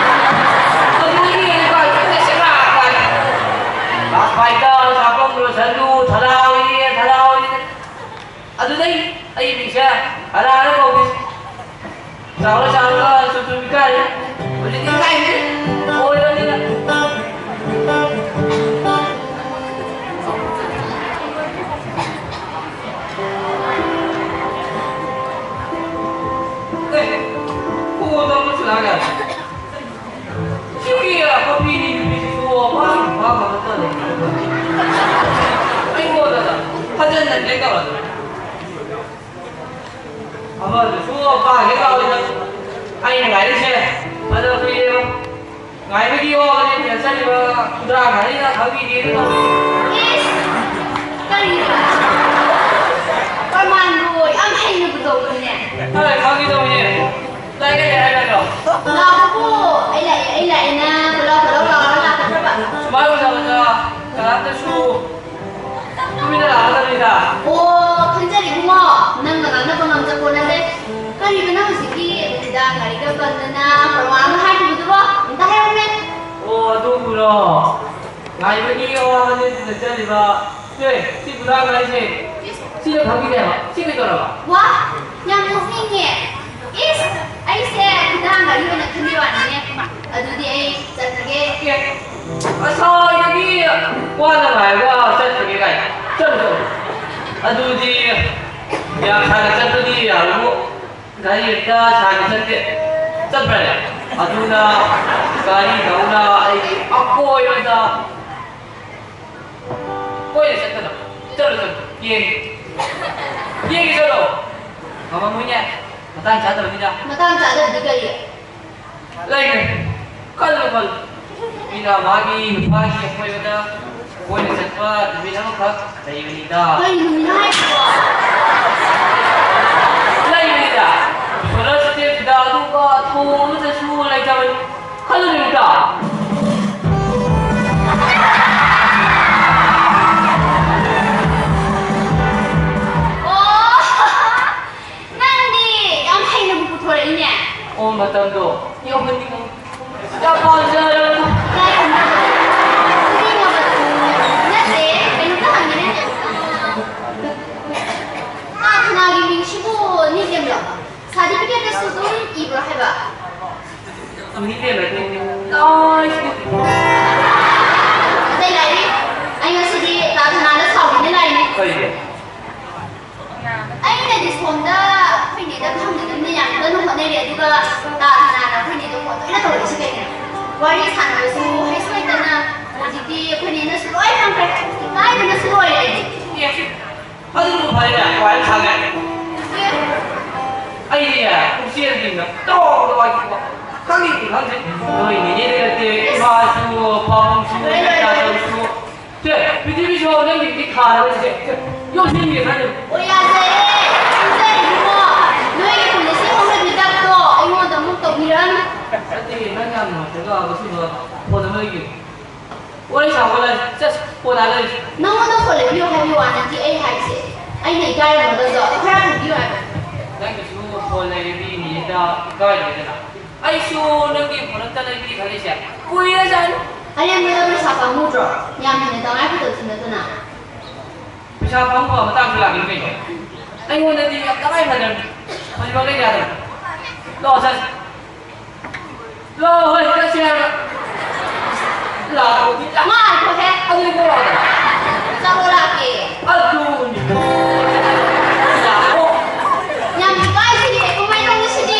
ꯑꯗꯨꯗꯒꯤ ꯑꯩꯅ ꯀꯥꯏꯗ ꯆꯠꯁꯤꯔꯥ ꯀꯥꯏꯅ꯫ ꯀ꯭ꯂꯥꯁ ꯐꯥꯏꯚꯇ ꯁꯥꯄꯝ ꯂꯣꯏꯁꯜꯂꯨ, ꯊꯂꯥꯏꯅꯦ, ꯊꯂꯥꯏꯅꯦ꯫ ꯑꯗꯨꯗꯩ ꯑꯩꯒꯤ ꯃꯤꯡꯁꯦ ꯊꯂꯥꯏꯅ ꯀꯧꯈꯤ꯫ ꯆꯥꯎꯔ ꯆꯥꯎꯔꯒ ꯆꯨꯝ ꯆꯨꯝ ꯏꯀꯥꯏꯔꯦ꯫ ꯍꯧꯖꯤꯛꯇꯤ ꯏꯀꯥꯏꯗ꯭ꯔꯦ꯫ ꯑꯣꯏꯔꯕꯅꯤꯅ꯫ ꯑꯦ, ꯀꯣꯜ ꯇꯧꯔꯛꯄꯁꯨ ꯂꯥꯛ ꯌꯥꯗꯦ꯫ ꯁꯤꯒꯤ ꯄꯥꯄꯤꯅꯤ ꯅꯨꯄꯤꯁꯤꯁꯨ ꯃꯥꯒꯤ ꯅꯨꯄꯥ ꯈꯛꯇ ꯂꯩ꯫ ꯑꯩꯉꯣꯟꯗ ꯍꯟꯖꯟ ꯍꯟꯖꯟ ꯇꯧꯔꯛꯑꯦ꯫ ꯑꯃꯗꯨꯁꯨ ꯄꯥꯒꯦ ꯇꯧꯔꯤꯗ꯫ ꯑꯩꯅ ꯉꯥꯏꯔꯤꯁꯦ ꯑꯗꯣ ꯀꯨꯏꯔꯦꯕ꯫ ꯉꯥꯏꯕꯒꯤ ꯋꯥꯕꯅꯦ ꯆꯠꯂꯤꯕ ꯈꯨꯗ꯭ꯔꯥ ꯉꯥꯏꯔꯤꯅ ꯈꯪꯕꯤꯗꯦ ꯑꯗꯨꯅ꯫ ꯏꯁ! ꯀꯔꯤꯅꯣ? ꯄ꯭ꯔꯃꯥꯟꯕꯨ ꯌꯥꯝ ꯍꯩꯅꯕꯨ ꯇꯧꯕꯅꯦ꯫ ꯑꯦ, ꯈꯪꯒꯦ ꯇꯧꯕꯅꯦ꯫ ꯂꯥꯛꯑꯦ ꯍꯥꯏꯔꯒ꯫ ꯂꯥꯛꯄꯕꯨ ꯑꯩ ꯂꯥꯛꯑꯦ, ꯑꯩ ꯂꯥꯛꯑꯦꯅ ꯀꯣꯏꯂꯥꯎ ꯀꯣꯏꯂꯥꯎ ꯂꯥꯎꯔ ꯂꯥꯛꯀꯗ꯭ꯔꯕ? ꯁꯨꯃꯥꯏꯅ ꯇꯧꯗꯅ ꯀꯅꯥꯝꯇꯁꯨ ꯇꯨꯃꯤꯟꯅ ꯂꯥꯛꯀꯗꯕꯅꯤꯗ꯫ ꯑꯣ, ꯈꯪꯖꯔꯦ ꯏꯕꯨꯡꯉꯣ, ꯅꯪꯅ ꯉꯥꯡꯅꯕ ꯉꯝꯖꯄꯣꯠ ꯅꯠꯇꯦ꯫ ꯀꯔꯤꯕ ꯅꯪ ꯍꯧꯖꯤꯛꯀꯤ ꯍꯤꯗꯥꯛ ꯉꯥꯔꯤꯒ ꯄꯟꯗꯅ ꯄ꯭ꯔꯃꯥꯟ ꯑꯃ ꯍꯥꯏꯈꯤꯕꯗꯨꯕꯣ? ꯑꯝꯇ ꯍꯥꯏꯔꯛꯎꯅꯦ꯫ ꯑꯣ, ꯑꯗꯨꯕꯨꯔꯣ? ꯉꯥꯏꯕꯒꯤ ꯑꯋꯥꯕꯅꯦ ꯁꯤꯗ ꯆꯠꯂꯤꯕ꯫ ꯁꯦ, ꯁꯤ ꯄꯨꯔꯥ ꯉꯥꯏꯁꯦ꯫ ꯁꯤꯅ ꯐꯪꯈꯤꯗꯦꯕ꯫ ꯁꯤ ꯀꯩꯗꯧꯔꯕ? ꯋꯥ, ꯌꯥꯝ ꯅꯣꯛꯅꯤꯡꯉꯦ꯫ ꯏꯁ, ꯑꯩꯁꯦ ꯈꯨꯗꯥꯡ ꯒꯥꯔꯤ ꯑꯣꯏꯅ ꯈꯟꯕꯩ ꯋꯥꯅꯤꯅꯦ꯫ ꯑꯗꯨꯗꯤ ꯑꯩ ꯆꯠꯈ꯭ꯔꯒꯦ꯫ ꯑꯦ, ꯉꯁꯥꯏꯗꯒꯤ ꯋꯥꯅ ꯉꯥꯏꯔꯒ ꯆꯠꯈ꯭ꯔꯒꯦ ꯀꯥꯏ꯫ ꯆꯠꯂꯨ, ꯆꯠꯂꯨ꯫ ꯑꯗꯨꯗꯤ ꯌꯥꯝ ꯁꯥꯡꯅ ꯆꯠꯄꯗꯤ ꯌꯥꯔꯨꯕꯨ꯫ ꯒꯥꯔꯤ ꯍꯦꯛꯇ ꯁꯥꯡꯅ ꯆꯠꯇꯦ꯫ ꯆꯠꯄ꯭ꯔꯅꯦ? ꯑꯗꯨꯅ ꯒꯥꯔꯤꯗꯧꯅ ꯑꯩꯒꯤ ꯑꯀꯣꯏꯕꯗ ꯀꯣꯏꯅ ꯆꯠꯀꯗꯕ꯫ ꯆꯠꯂꯣ, ꯆꯠꯂꯣ꯫ ꯌꯦꯡꯒꯦ꯫ ꯌꯦꯡꯒꯦ, ꯆꯠꯂꯣ꯫ ꯉꯝꯃꯝꯃꯣꯏꯅꯦ꯫ ꯃꯇꯥꯡ ꯆꯥꯗꯕꯅꯤꯅ꯫ ꯃꯇꯥꯡ ꯆꯥꯗꯕꯗꯤ ꯀꯔꯤ? ꯂꯩꯔꯦ꯫ ꯈꯜꯂꯨ, ꯈꯜꯂꯨ꯫ ꯃꯤꯅ ꯃꯥꯒꯤ ꯅꯨꯄꯥꯒꯤ ꯑꯀꯣꯏꯕꯗ ꯀꯣꯏꯅ ꯆꯠꯄ ꯅꯨꯃꯤꯠ ꯑꯃꯈꯛ ꯂꯩꯕꯅꯤꯗ꯫ ꯀꯔꯤ ꯅꯨꯃꯤꯠꯅꯣ ꯍꯥꯏꯁꯤꯕꯣ? ꯂꯩꯕꯅꯤꯗ꯫ ꯁꯣꯂꯔ ꯁꯤꯁꯇꯦꯝꯁꯤꯗ ꯑꯗꯨꯒ ꯊꯣꯡ ꯑꯃꯠꯇꯁꯨ ꯂꯩꯇꯕꯅꯤ꯫ ꯈꯜꯂꯨꯅꯦ ꯑꯝꯇ꯫ ꯑꯣ! ꯅꯪꯗꯤ ꯌꯥꯝ ꯍꯩꯅꯕꯨ ꯄꯨꯊꯣꯔꯛꯏꯅꯦ꯫ ꯑꯣ, ꯃꯇꯝꯗꯣ ꯌꯧꯍꯟꯅꯤꯡꯉꯤ꯫ ꯌꯥꯝ ꯄꯥꯝꯖꯔꯕꯅꯤ꯫ ꯅꯠꯇꯦ, ꯀꯩꯅꯣꯝꯇ ꯍꯪꯒꯦꯅꯦ꯫ ꯇꯥ ꯊꯅꯥꯒꯤ ꯃꯤꯡꯁꯤꯕꯨ ꯅꯤꯛꯅꯦꯝꯂꯣ? ꯁꯥꯔꯇꯤꯐꯤꯀꯦꯠꯇꯁꯨ ꯑꯗꯨꯝ ꯏꯕ꯭ꯔꯣ ꯍꯥꯏꯕ? ꯃꯤꯅꯦ ꯅꯠꯇꯦ꯫ ꯂꯣꯏ ꯁꯤꯗꯤ꯫ ꯑꯇꯩ ꯂꯥꯏꯔꯤ꯫ ꯑꯩ ꯉꯁꯤꯗꯤ ꯇꯥ ꯊꯅꯥꯗ ꯁꯥꯎꯒꯦꯅ ꯂꯥꯛꯏꯅꯦ꯫ ꯀꯩꯒꯤ? ꯑꯩꯅꯗꯤ ꯁꯣꯝꯗ ꯑꯩꯈꯣꯏ ꯅꯦꯗ ꯐꯪꯅꯅꯕꯅꯦ ꯌꯥꯝ ꯀꯟꯅ ꯍꯣꯠꯅꯔꯤ, ꯑꯗꯨꯒ ꯇꯥ ꯊꯅꯥꯅ ꯑꯩꯈꯣꯏ ꯅꯦꯗ ꯐꯣꯟ ꯇꯣꯏꯅ ꯇꯧꯔꯛꯏꯁꯤ ꯀꯩꯒꯤꯅꯣ? ꯋꯥꯔꯤ ꯁꯥꯟꯅꯕꯁꯨ ꯍꯩꯁꯨ ꯍꯩꯇꯅ꯫ ꯍꯧꯖꯤꯛꯇꯤ ꯑꯩꯈꯣꯏ ꯅꯦꯅꯁꯨ ꯂꯣꯏ ꯈꯪꯈ꯭ꯔꯦ꯫ ꯏꯀꯥꯏꯕꯅꯁꯨ ꯂꯣꯏꯔꯦ ꯑꯩꯗꯤ꯫ ꯑꯦ, ꯑꯗꯨꯕꯨ ꯐꯔꯦꯅꯦ, ꯋꯥꯔꯤ ꯁꯥꯟꯅ꯫ ꯑꯦ꯫ ꯑꯩꯗꯤꯅꯦ, ꯄꯨꯛꯆꯦꯜꯁꯤꯡꯗ ꯇꯧꯔꯒ ꯋꯥꯏꯊꯣꯛꯄ꯫ ꯈꯪꯉꯤꯗꯤ ꯈꯪꯗꯦ꯫ ꯅꯣꯏ ꯅꯦꯅꯦ ꯂꯩꯔꯛꯇꯦ, ꯏꯃꯥꯁꯨ, ꯄꯥꯕꯨꯡꯁꯨ, ꯂꯣꯏ, ꯂꯣꯏ, ꯂꯣꯏ꯫ ꯏꯆꯥꯁꯨ꯫ ꯁꯦ, ꯄ꯭ꯔꯤꯊꯤꯕꯤꯁꯤꯐꯥꯎ ꯅꯪꯒꯤꯗꯤ ꯊꯥꯔꯕꯅꯤ ꯁꯦ꯫ ꯁꯦ, ꯌꯣꯝꯁꯤꯟꯒꯦ ꯈꯜꯂꯤ꯫ ꯑꯣ, ꯌꯥꯖꯔꯦ꯫ ꯌꯥꯖꯔꯦ, ꯏꯕꯨꯡꯉꯣ꯫ ꯅꯣꯏꯒꯤ ꯄꯨꯟꯁꯤ ꯍꯧꯅꯕꯤ ꯗꯞꯇꯣ ꯑꯩꯉꯣꯟꯗ ꯑꯃꯨꯛ ꯇꯧꯕꯤꯔꯛꯑꯅꯨ꯫ ꯅꯠꯇꯦ, ꯅꯪ ꯌꯥꯝ ꯅꯨꯡꯉꯥꯏꯇ꯭ꯔꯒ ꯉꯁꯤꯗꯣ ꯐꯣꯟ ꯑꯃ ꯂꯩꯒꯦ꯫ ꯋꯥꯔꯤ ꯁꯥꯕ ꯂꯩ, ꯆꯠ, ꯐꯣꯟ ꯂꯥꯛꯑ ꯂꯩ꯫ ꯅꯪꯉꯣꯟꯗ ꯐꯣꯟ ꯂꯩꯕꯤꯌꯨ ꯍꯥꯏꯕꯒꯤ ꯋꯥ ꯅꯠꯇꯦ ꯑꯩ ꯍꯥꯏꯁꯦ꯫ ꯑꯩꯅ ꯏꯀꯥꯏꯔꯝꯒꯗꯕꯗꯣ ꯈꯔ ꯍꯪꯕꯤꯌꯨ ꯍꯥꯏꯕ꯫ ꯅꯪꯒꯤꯁꯨ ꯐꯣꯟ ꯂꯩꯔꯗꯤ ꯅꯦꯅꯦꯗ ꯏꯀꯥꯏꯔꯦꯗꯅ꯫ ꯑꯩꯁꯨ ꯅꯪꯒꯤ ꯐꯣꯟ ꯑꯝꯇ ꯂꯩꯕꯤꯒꯦ ꯈꯜꯂꯤꯁꯦ ꯀꯨꯏꯔꯖꯥꯠꯅꯤ꯫ ꯑꯔꯦꯝꯕꯗ ꯄꯩꯁꯥ ꯄꯥꯝꯃꯨꯗ꯭ꯔꯣ? ꯌꯥꯝ ꯍꯦꯟꯅ ꯇꯉꯥꯏ ꯐꯗꯕꯁꯨ ꯅꯠꯇꯅ꯫ ꯄꯩꯁꯥ ꯄꯥꯝꯃꯨꯕ ꯃꯇꯥꯡꯁꯨ ꯂꯥꯛꯏꯅꯤ ꯀꯩꯅꯣ꯫ ꯑꯩꯉꯣꯟꯗꯗꯤ ꯌꯥꯝ ꯇꯉꯥꯏ ꯐꯗ꯭ꯔꯕꯅꯤ꯫ ꯍꯧꯖꯤꯛꯃꯛ ꯂꯩꯕ ꯌꯥꯗꯕꯅꯤ꯫ ꯂꯥꯛꯑꯣ ꯆꯠꯁꯤ꯫ ꯂꯥꯛꯑꯣ, ꯍꯣꯏ, ꯆꯠꯁꯦ ꯍꯥꯏꯕ꯫ ꯂꯥꯛꯑꯣ꯫ ꯉꯥꯏꯈꯣꯍꯦ꯫ ꯑꯗꯨꯗꯤ ꯀꯣꯛ ꯂꯥꯛꯑꯣ꯫ ꯆꯠꯂꯣ ꯂꯥꯛꯀꯦ꯫ ꯑꯗꯨꯅꯤ꯫ ꯂꯥꯛꯑꯣ꯫ ꯌꯥꯝ ꯏꯀꯥꯏꯁꯤꯗꯤ, ꯀꯃꯥꯏꯅ ꯇꯧꯅꯤ ꯁꯤꯗꯤ?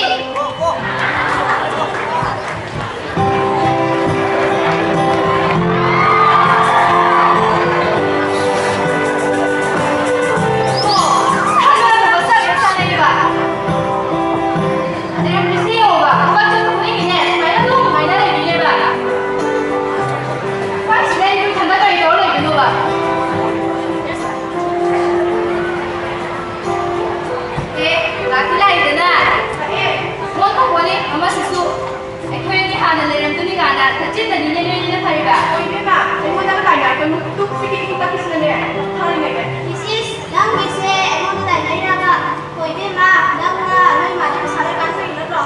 ꯂꯩꯔꯝꯃꯤꯁꯦ ꯌꯦꯡꯉꯣꯕ, ꯊꯕꯛ ꯆꯠꯄ ꯈꯨꯗꯤꯡꯒꯤꯅꯦ, ꯁꯨꯃꯥꯏꯅ ꯑꯗꯨꯝ ꯉꯥꯏꯅ ꯂꯩꯕꯤꯅꯦꯕ꯫ ꯍꯣꯏ, ꯁꯤꯗ ꯑꯩꯕꯨ ꯏꯊꯟꯗ ꯀꯔꯤ ꯇꯧꯔ ꯂꯩꯗꯣꯏꯅꯣꯕ? ꯑꯦ, ꯂꯥꯛꯇꯤ ꯂꯥꯛꯏꯗꯅ꯫ ꯑꯦ, ꯃꯣꯟ ꯊꯣꯛꯄꯅꯤ ꯑꯃꯁꯤꯁꯨ꯫ ꯑꯩꯈꯣꯏ ꯑꯅꯤ ꯍꯥꯟꯅ ꯂꯩꯔꯝꯗꯨꯅꯤ ꯀꯥꯏꯅ ꯅꯆꯤꯟꯗꯅꯤꯅꯦ ꯅꯣꯏꯅꯤꯅ ꯐꯔꯤꯕ꯫ ꯍꯣꯏ, ꯏꯕꯦꯝꯃ, ꯑꯩꯉꯣꯟꯗꯒ ꯇꯥꯏꯅꯔꯛꯀꯅꯨ꯫ ꯇꯨꯞ ꯁꯤꯒꯤ ꯏꯪ ꯇꯞꯄꯤꯁꯤꯅꯅꯦ, ꯊꯥꯔꯤꯉꯩꯗ꯫ ꯏꯁ, ꯏꯁ, ꯅꯪꯒꯤꯁꯦ ꯑꯩꯉꯣꯟꯗ ꯇꯥꯏꯅꯔꯤꯔꯕ? ꯍꯣꯏ, ꯏꯕꯦꯝꯃ, ꯅꯪꯅ ꯅꯣꯏ ꯃꯥꯗ ꯄꯩꯁꯥ ꯂꯩꯀꯥꯟ ꯆꯠꯂꯤ ꯅꯠꯇ꯭ꯔꯣ?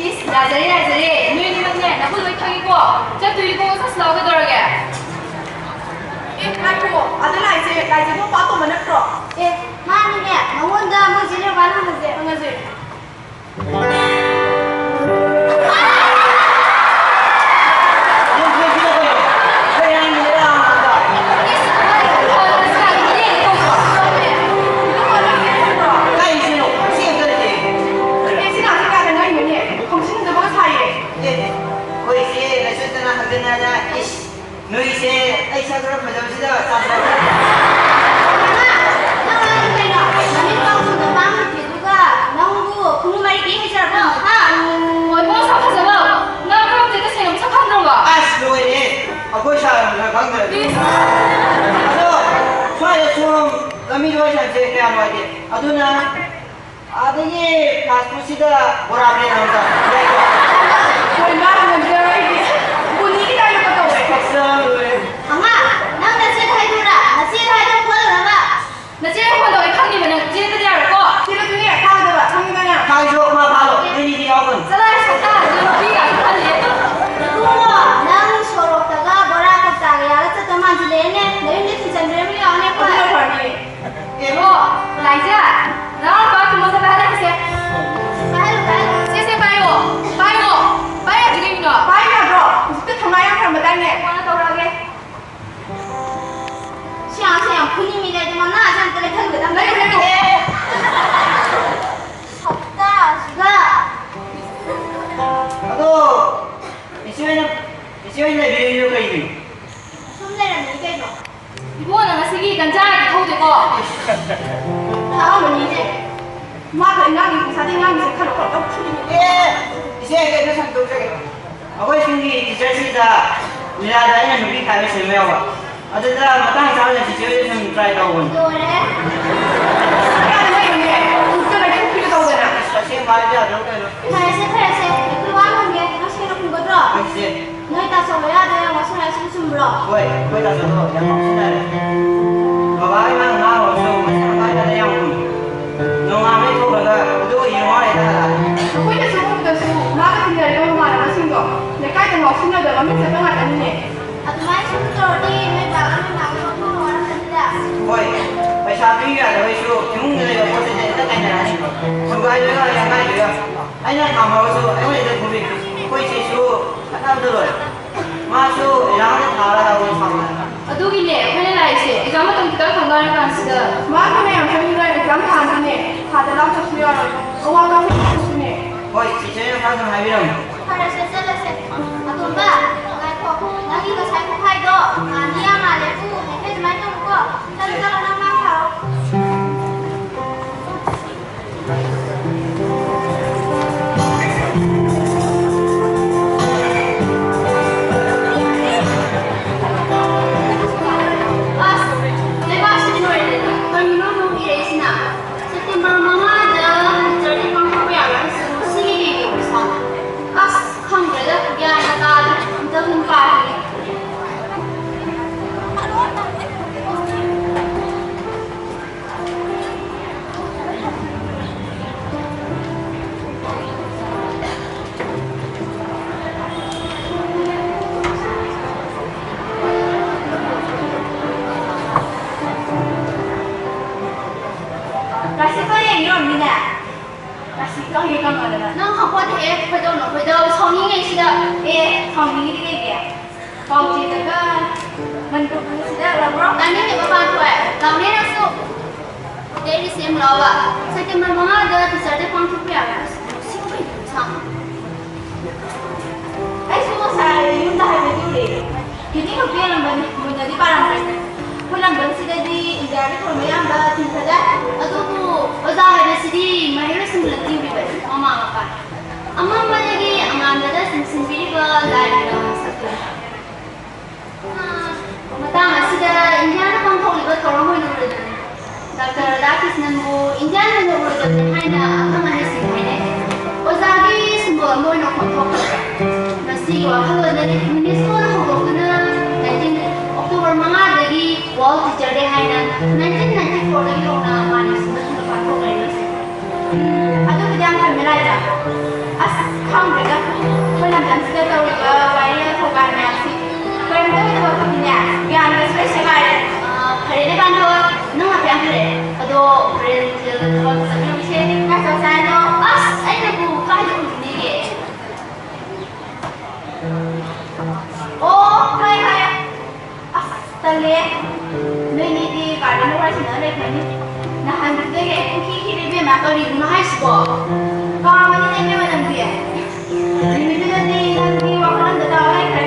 ꯏꯁ, ꯌꯥꯖꯔꯦ, ꯌꯥꯖꯔꯦ꯫ ꯅꯣꯏꯅꯤꯃꯛꯅꯦ, ꯅꯈꯨꯠ ꯂꯣꯏ ꯈꯪꯉꯤꯀꯣ꯫ ꯆꯠꯇꯣꯏꯅꯤꯀꯣ, ꯆꯠꯁꯤ ꯂꯥꯛꯑꯣ, ꯀꯩꯗꯧꯔꯒꯦ? ꯑꯦ, ꯉꯥꯏꯈꯣ, ꯑꯗꯨ ꯂꯥꯛꯏꯁꯦ ꯂꯥꯏꯖꯥ ꯏꯕꯣꯝ ꯄꯥꯛꯇꯣꯝꯕ ꯅꯠꯇ꯭ꯔꯣ? ꯑꯦ, ꯃꯥꯅꯤꯅꯦ, ꯃꯉꯣꯟꯗ ꯃꯣꯏ ꯆꯦ ꯔꯦꯕꯥꯅ ꯍꯪꯉꯁꯦ꯫ ꯍꯪꯉꯁꯦ꯫ ꯑꯦ, ꯁꯤ ꯂꯥꯛꯁꯤ ꯀꯥꯏꯗ ꯉꯥꯏꯔꯤꯅꯣꯅꯦ? ꯈꯣꯡꯁꯤꯟꯗꯕꯒ ꯁꯥꯏꯌꯦ꯫ ꯑꯦ, ꯑꯩꯈꯣꯏ ꯏꯆꯦ ꯂꯩꯁꯨꯗꯅ ꯍꯪꯖꯟꯅꯗꯅ, ꯏꯁ, ꯅꯣꯏꯁꯦ ꯑꯩ ꯁꯛ ꯈꯔ ꯐꯖꯕꯁꯤꯗ ꯆꯥꯟꯅꯕ꯫ ꯅꯪ ꯍꯥꯏꯗꯣ ꯀꯩꯅꯣ? ꯃꯃꯤꯠ ꯄꯥꯡꯕ ꯅꯨꯄꯥ ꯑꯃ ꯅꯨꯄꯤꯗꯨꯒ ꯅꯪꯕꯨ ꯈꯨꯅꯨ ꯃꯔꯤ ꯀꯦ ꯍꯩꯖꯔꯕꯣ? ꯍꯥ? ꯍꯣꯏ, ꯃꯁꯛ ꯐꯖꯕ꯫ ꯅꯪ ꯈꯪꯗꯦ, ꯇꯁꯦꯡꯅ ꯃꯁꯛ ꯈꯪꯗ꯭ꯔꯕꯣ? ꯑꯁ, ꯂꯣꯏꯔꯦ꯫ ꯑꯩꯈꯣꯏ ꯁꯥꯔ ꯈꯔ ꯈꯪꯗ꯭ꯔꯗꯤ꯫ ꯏꯁ꯫ ꯑꯗꯣ, ꯁ꯭ꯋꯥꯏꯗ ꯁꯨꯝ ꯂꯝꯕꯤꯗ ꯋꯥꯔꯤ ꯁꯥꯟꯅꯕꯁꯦ ꯀꯌꯥ ꯅꯨꯡꯉꯥꯏꯇꯦ꯫ ꯑꯗꯨꯅ ꯑꯥꯗꯒꯤ ꯐꯥꯁ ꯐꯨꯗꯁꯤꯗ ꯕꯣꯔꯥ ꯕ꯭ꯔꯦꯟ ꯑꯃ ꯆꯥ꯫ ꯍꯣꯏ, ꯃꯥ ꯉꯝꯖꯔꯣꯏ ꯑꯩꯗꯤ꯫ ꯒꯨꯂꯤꯒꯤ ꯇꯥꯏꯞꯇ ꯇꯧꯋꯦ꯫ ꯆꯥꯛ ꯆꯥ ꯂꯣꯏꯔꯦ꯫ ꯅꯨꯃꯤꯠ ꯍꯥꯏꯗꯤ ꯃꯉꯥꯁꯦ ꯑꯝꯇ ꯂꯩꯍꯟꯒꯗꯕꯅꯦ꯫ ꯂꯩꯌꯨ, ꯂꯩꯌꯨ꯫ ꯍꯞꯇꯥꯁꯤꯒ꯫ ꯑꯗꯣ, ꯏꯆꯦ ꯍꯣꯏꯅ, ꯏꯆꯦ ꯍꯣꯏꯅ ꯂꯩꯕꯤꯔꯤꯗꯣ ꯀꯩꯒꯤꯅꯣ? ꯁꯨꯝ ꯂꯩꯔꯝꯃꯤꯅꯤ ꯀꯩꯅꯣ꯫ ꯏꯕꯨꯡꯉꯣ, ꯅꯪ ꯉꯁꯤꯒꯤ ꯒꯟꯖꯥꯒꯗꯤ ꯊꯧꯗꯦꯀꯣ? ꯊꯛꯑꯝꯃꯅꯤ ꯏꯆꯦ꯫ ꯃꯥ ꯈꯛ ꯉꯥꯡꯉꯤ, ꯉꯁꯥꯏꯗꯩ ꯉꯥꯡꯉꯤꯁꯦ ꯈꯔ ꯈꯔ ꯂꯧ ꯐꯨꯅꯤꯡꯉꯦ꯫ ꯑꯦ, ꯏꯆꯦ, ꯑꯩ ꯀꯩꯝꯇ ꯁꯟꯗꯣꯛꯆꯒꯦ꯫ ꯑꯩꯈꯣꯏ ꯁ꯭ꯀꯨꯜꯒꯤ ꯇꯤꯆꯔꯁꯤꯗ ꯃꯤꯔꯥꯗ ꯑꯩꯅ ꯅꯨꯄꯤ ꯈꯥꯏꯕ ꯁꯤꯟꯕ ꯌꯥꯎꯕ꯫ ꯑꯗꯨꯗ ꯃꯇꯥꯡ ꯆꯥꯕꯗ ꯆꯤꯆꯦ ꯍꯣꯏꯗ ꯁꯨꯝ ꯇ꯭ꯔꯥꯏ ꯇꯧꯕꯅꯤ꯫ ꯂꯣꯏꯔꯦ꯫ ꯀꯥꯏꯗ ꯂꯩꯕꯅꯦ? ꯈꯨꯠꯇ ꯂꯩꯊꯣꯛꯄꯤꯒꯦ ꯇꯧꯗꯅ꯫ ꯑꯁ, ꯑꯁꯦꯡꯕ ꯍꯥꯏꯕ ꯌꯥꯗ꯭ꯔꯣ ꯀꯩꯅꯣ? ꯐꯔꯦꯁꯦ, ꯐꯔꯦꯁꯦ꯫ ꯑꯩꯈꯣꯏ ꯋꯥ ꯍꯪꯒꯦ꯫ ꯅꯪ ꯁꯦꯡꯅ ꯈꯨꯝꯒꯗ꯭ꯔꯣ? ꯍꯣꯏ, ꯆꯤꯆꯦ꯫ ꯅꯣꯏ ꯇꯥꯆꯧ ꯂꯣꯌꯥꯗꯣ ꯌꯥꯝ ꯉꯥꯎꯁꯤꯟꯅꯔꯦ ꯍꯥꯏꯕꯁꯤ ꯆꯨꯝꯕ꯭ꯔꯣ? ꯍꯣꯏ, ꯑꯩꯈꯣꯏ ꯇꯥꯆꯧꯗꯣ ꯌꯥꯝ ꯉꯥꯎꯁꯤꯟꯅꯔꯦ꯫ ꯕꯕꯥꯒ ꯏꯃꯥꯅ ꯉꯥꯡꯉꯨꯔꯁꯨ ꯃꯁꯤꯡ ꯀꯥꯏꯗꯅ ꯌꯥꯝ ꯈꯨꯝꯃꯤ꯫ ꯅꯣꯡꯉꯥꯟꯕꯗꯩ ꯊꯣꯛꯈ꯭ꯔꯒ ꯑꯗꯨꯒ ꯌꯦꯡꯉꯣ ꯍꯥꯏꯔꯦ ꯍꯜꯂꯛꯑꯦ꯫ ꯑꯩꯈꯣꯏꯅꯁꯨ ꯎꯕꯗꯁꯨ ꯃꯥꯒ ꯇꯤꯟꯅꯔꯤꯕ ꯃꯃꯥꯟꯅꯕꯁꯤꯡꯗꯣ ꯂꯩꯀꯥꯏꯗ ꯉꯥꯎꯁꯤꯟꯅꯗꯕ ꯃꯤꯡ ꯆꯠꯄ ꯉꯥꯛꯇꯅꯤꯅꯦ꯫ ꯑꯗꯨꯃꯥꯏꯅ ꯁꯨꯝ ꯇꯧꯔꯗꯤ ꯅꯣꯏ ꯕꯥꯒ ꯅꯣꯏ ꯃꯥꯒ ꯋꯥꯈꯜ ꯅꯨꯡꯉꯥꯏꯔꯝꯒꯅꯤꯗ꯫ ꯍꯣꯏ, ꯄꯩꯁꯥ ꯄꯤꯌꯨ ꯌꯥꯗꯕꯩꯁꯨ ꯏꯃꯨꯡꯗ ꯂꯩꯕ ꯄꯣꯠ ꯆꯩꯁꯦ ꯍꯦꯛꯇ ꯀꯥꯏꯅꯔꯛꯑꯅꯤꯕ꯫ ꯊꯨꯒꯥꯏꯗꯣꯏꯔꯥ ꯌꯥꯡꯈꯥꯏꯗꯣꯏꯔꯥ? ꯑꯩꯅ ꯉꯝꯃꯒꯁꯨ ꯑꯩꯉꯣꯟꯗ ꯍꯦꯛꯇ ꯐꯨꯕꯤ꯫ ꯑꯩꯈꯣꯏ ꯏꯆꯦꯁꯨ ꯈꯠꯅꯕꯗ ꯂꯣꯏꯔꯦ꯫ ꯃꯥꯁꯨ ꯑꯦꯛꯖꯥꯝ ꯑꯃ ꯊꯥꯔꯒ ꯑꯃꯨꯛ ꯐꯪꯉꯦ꯫ ꯑꯗꯨꯒꯤꯅꯦ ꯑꯩꯈꯣꯏꯅ ꯂꯥꯛꯏꯁꯦ, ꯑꯦꯛꯖꯥꯝ ꯃꯇꯝ ꯈꯤꯇꯪ ꯈꯛ ꯉꯥꯏꯔꯀꯥꯟꯁꯤꯗ꯫ ꯃꯥ ꯐꯅ ꯌꯥꯝ ꯆꯠꯅꯤꯡꯗ꯭ꯔ ꯑꯦꯛꯖꯥꯝ ꯊꯥꯅꯤꯅꯦ, ꯊꯥꯗ ꯂꯥꯛꯇ꯭ꯔꯁꯨ ꯌꯥꯔꯣꯏ꯫ ꯑꯋꯥ ꯀꯥꯡꯕꯨꯁꯨꯅꯦ꯫ ꯍꯣꯏ, ꯆꯤꯆꯦꯅ ꯈꯔ ꯊꯨꯅ ꯍꯥꯏꯕꯤꯔꯝꯃꯣ꯫ ꯐꯔꯦꯁꯦ, ꯆꯠꯂꯁꯦ꯫ ꯑꯇꯣꯝꯕ, ꯉꯥꯏꯈꯣ, ꯅꯪꯒꯤ ꯉꯁꯥꯏ ꯈꯨꯍꯥꯏꯗꯣ ꯃꯥꯟꯗꯤ ꯌꯥꯝ ꯃꯥꯜꯂꯦꯕꯨ, ꯍꯦꯛꯇ ꯑꯗꯨꯃꯥꯏꯅ ꯇꯧꯅꯨꯀꯣ꯫ ꯆꯠꯂꯣ, ꯆꯠꯂꯣ, ꯅꯪ ꯃꯥ ꯊꯥꯔꯣ꯫ ꯑꯁ, ꯂꯩꯕꯥꯛꯁꯤꯗꯤ ꯂꯣꯏꯔꯦꯗꯅ꯫ ꯀꯔꯤꯅꯣ ꯅꯣꯡ ꯏꯔꯛꯏꯁꯤꯅ? ꯁꯦꯞꯇꯦꯝꯕꯔ ꯃꯉꯥꯗ ꯍꯤꯇꯔꯗꯤ ꯄꯥꯡꯊꯣꯛꯄ ꯌꯥꯕ ꯍꯥꯏꯁꯤꯕꯨ ꯁꯤꯒꯤ ꯀꯩꯒꯤꯅꯣ ꯄꯩꯁꯥ? ꯑꯁ, ꯈꯪꯗ꯭ꯔꯦꯗ, ꯒ꯭ꯌꯥꯟꯒ ꯇꯥꯗ꯭ꯔꯦ꯫ ꯑꯝꯇ ꯑꯗꯨꯝ ꯄꯥꯏꯒꯦ꯫ ꯔꯥꯁꯤꯀꯥ ꯌꯦꯡꯉꯤꯔꯣ, ꯃꯤꯅꯦ? ꯔꯥꯁꯤꯀꯥ ꯌꯦꯡꯉꯝꯃꯗꯅ꯫ ꯅꯪ ꯈꯪꯄꯣꯠꯇꯦꯍꯦ, ꯈꯣꯏꯗꯧꯅꯣ ꯈꯣꯏꯗꯧ, ꯁꯥꯎꯅꯤꯡꯉꯦ ꯁꯤꯗ꯫ ꯑꯦ, ꯁꯥꯎꯅꯤꯡꯉꯤꯗꯤ ꯀꯩꯒꯤ? ꯄꯥꯎꯆꯦꯗꯒ ꯃꯅꯤꯄꯨꯔ ꯄꯨꯂꯤꯁꯁꯤꯗ ꯌꯥꯎꯔꯕ꯭ꯔꯣ? ꯇꯥꯅꯤꯡꯗꯦ, ꯃꯄꯥꯟ ꯊꯣꯛꯑꯦ꯫ ꯑꯩꯗꯤ ꯁꯦꯝ ꯂꯥꯎꯕ꯫ ꯁꯦꯞꯇꯦꯝꯕꯔ ꯃꯉꯥꯗ teacher day ꯄꯥꯡꯊꯣꯛꯄ ꯌꯥꯕ꯭ꯔꯥ? ꯑꯁ, ꯁꯤ ꯀꯩꯅꯣ ꯁꯥꯡ-, ꯑꯩꯁꯨ ꯉꯁꯥꯏ ꯌꯨꯝꯗ ꯍꯥꯏꯐꯦꯠ ꯌꯧꯔꯦ꯫ ꯀꯤꯇꯤ ꯈꯛꯇ ꯌꯦꯡꯉꯝꯕꯅꯤ, ꯃꯨꯟꯅꯗꯤ ꯄꯥꯔꯝꯗ꯭ꯔꯦ꯫ ꯑꯩꯈꯣꯏ ꯂꯝꯗꯝꯁꯤꯗꯗꯤ ꯏꯟꯗꯤꯌꯥꯒꯤ ꯊꯧꯔꯝ ꯑꯌꯥꯝꯕ ꯊꯤꯡꯊꯗꯥꯏ꯫ ꯑꯗꯨꯕꯨ ꯑꯣꯖꯥ ꯍꯥꯏꯕꯁꯤꯗꯤ ꯃꯍꯩꯔꯣꯏꯁꯤꯡꯕꯨ ꯂꯝꯖꯤꯡꯕꯤꯕꯅꯤ, ꯃꯃꯥ ꯃꯄꯥ꯫ ꯑꯃꯝꯕꯗꯒꯤ ꯑꯉꯥꯟꯕꯗ ꯆꯤꯡꯁꯤꯟꯕꯤꯔꯤꯕ ꯂꯥꯏꯒꯤ ꯃꯁꯛꯇꯨꯅꯤ꯫ ꯃꯇꯥꯡ ꯑꯁꯤꯗ ꯏꯟꯗꯤꯌꯥꯅ ꯄꯥꯡꯊꯣꯛꯂꯤꯕ ꯊꯧꯔꯝ ꯑꯣꯏꯅ ꯎꯔꯗꯨꯅꯤ꯫ ꯗꯥꯛꯇꯔ ꯔꯥꯙꯥꯀ꯭ꯔꯤꯁꯅꯟꯕꯨ ꯏꯟꯗꯤꯌꯥꯟ ꯑꯣꯏꯅ ꯎꯔꯗꯕꯅꯤ ꯍꯥꯏꯅ ꯑꯈꯪ ꯑꯍꯩꯁꯤꯡꯅ ꯍꯥꯏꯅꯩ꯫ ꯑꯣꯖꯥꯒꯤ ꯁꯤꯝꯕꯣꯜ ꯑꯃ ꯑꯣꯏꯅ ꯑꯣꯟꯊꯣꯛꯈ꯭ꯔꯦ꯫ ꯃꯁꯤꯒꯤ ꯋꯥꯈꯜꯂꯣꯟ ꯑꯗꯨ ꯌꯨꯅꯦꯁꯀꯣꯅ ꯍꯧꯗꯣꯛꯇꯨꯅ nineteen, ꯑꯣꯛꯇꯣꯕꯔ ꯃꯉꯥꯗꯒꯤ World Teacher Day ꯍꯥꯏꯅ nineteen ninety fourꯗꯒꯤ ꯍꯧꯅ ꯃꯥꯂꯦꯝ ꯁꯤꯟꯕ ꯊꯨꯡꯅ ꯄꯥꯡꯊꯣꯛꯅꯔꯤꯕꯁꯤ꯫ ꯑꯗꯨꯕꯨꯗꯤ ꯌꯥꯝ ꯐꯩ ꯃꯦꯂꯥꯏꯖꯥ꯫ ꯑꯁ, ꯈꯪꯗ꯭ꯔꯦꯗ, ꯑꯩꯈꯣꯏ ꯂꯝꯗꯝꯁꯤꯗ ꯇꯧꯔꯤꯕ viral ꯊꯧꯒꯥꯏ ꯃꯌꯥꯝꯁꯤ꯫ ꯀꯔꯤꯝꯇ ꯑꯣꯏꯗꯕ ꯑꯩꯈꯣꯏꯗꯤꯅꯦ, ꯒ꯭ꯌꯥꯟꯒ ꯁꯨꯂꯩ ꯁꯦꯒꯥꯏꯔꯦ꯫ ꯑ, ꯐꯔꯦꯅꯦ ꯄꯥꯟꯊꯣꯏ, ꯅꯪ ꯍꯥꯏꯐꯦꯠ ꯌꯥꯝ ꯐꯔꯦ꯫ ꯑꯗꯣ ꯍꯣꯔꯦꯟ ꯊꯕꯛ ꯆꯠꯃꯤꯟꯅꯁꯦ꯫ ꯀꯥꯏ ꯆꯠꯁꯦ ꯍꯥꯏꯅꯣ? ꯑꯁ, ꯑꯩꯅꯕꯨ ꯀꯥꯏꯗ ꯎꯅꯤꯒꯦ? ꯑꯣ, ꯈꯪꯉꯦ, ꯈꯪꯉꯦ꯫ ꯑꯁ, ꯇꯜꯂꯦ꯫ ꯅꯣꯏꯅꯤꯗꯤ gardenꯗ ꯋꯥꯔꯤ ꯁꯥꯟꯅꯔ ꯂꯩꯈ꯭ꯔꯅꯤ꯫ ꯅꯍꯥꯟꯒꯤꯗꯨꯗꯒꯤ ꯑꯩ ꯄꯨꯡꯈꯤ ꯈꯤꯔꯦ ꯏꯕꯦꯝꯃ, ꯀꯔꯤꯅꯣ ꯍꯥꯏꯁꯤꯕꯣ? ꯀꯥꯎꯔꯝꯃꯅꯤꯅꯦ ꯏꯕꯦꯝꯃ ꯅꯪꯗꯤ꯫ ꯅꯨꯃꯤꯠꯇꯨꯗꯗꯤ ꯅꯪꯗꯤ ꯋꯥꯈꯜ ꯑꯃꯗ ꯇꯥꯎꯔ ꯂꯩꯈ꯭ꯔꯦ꯫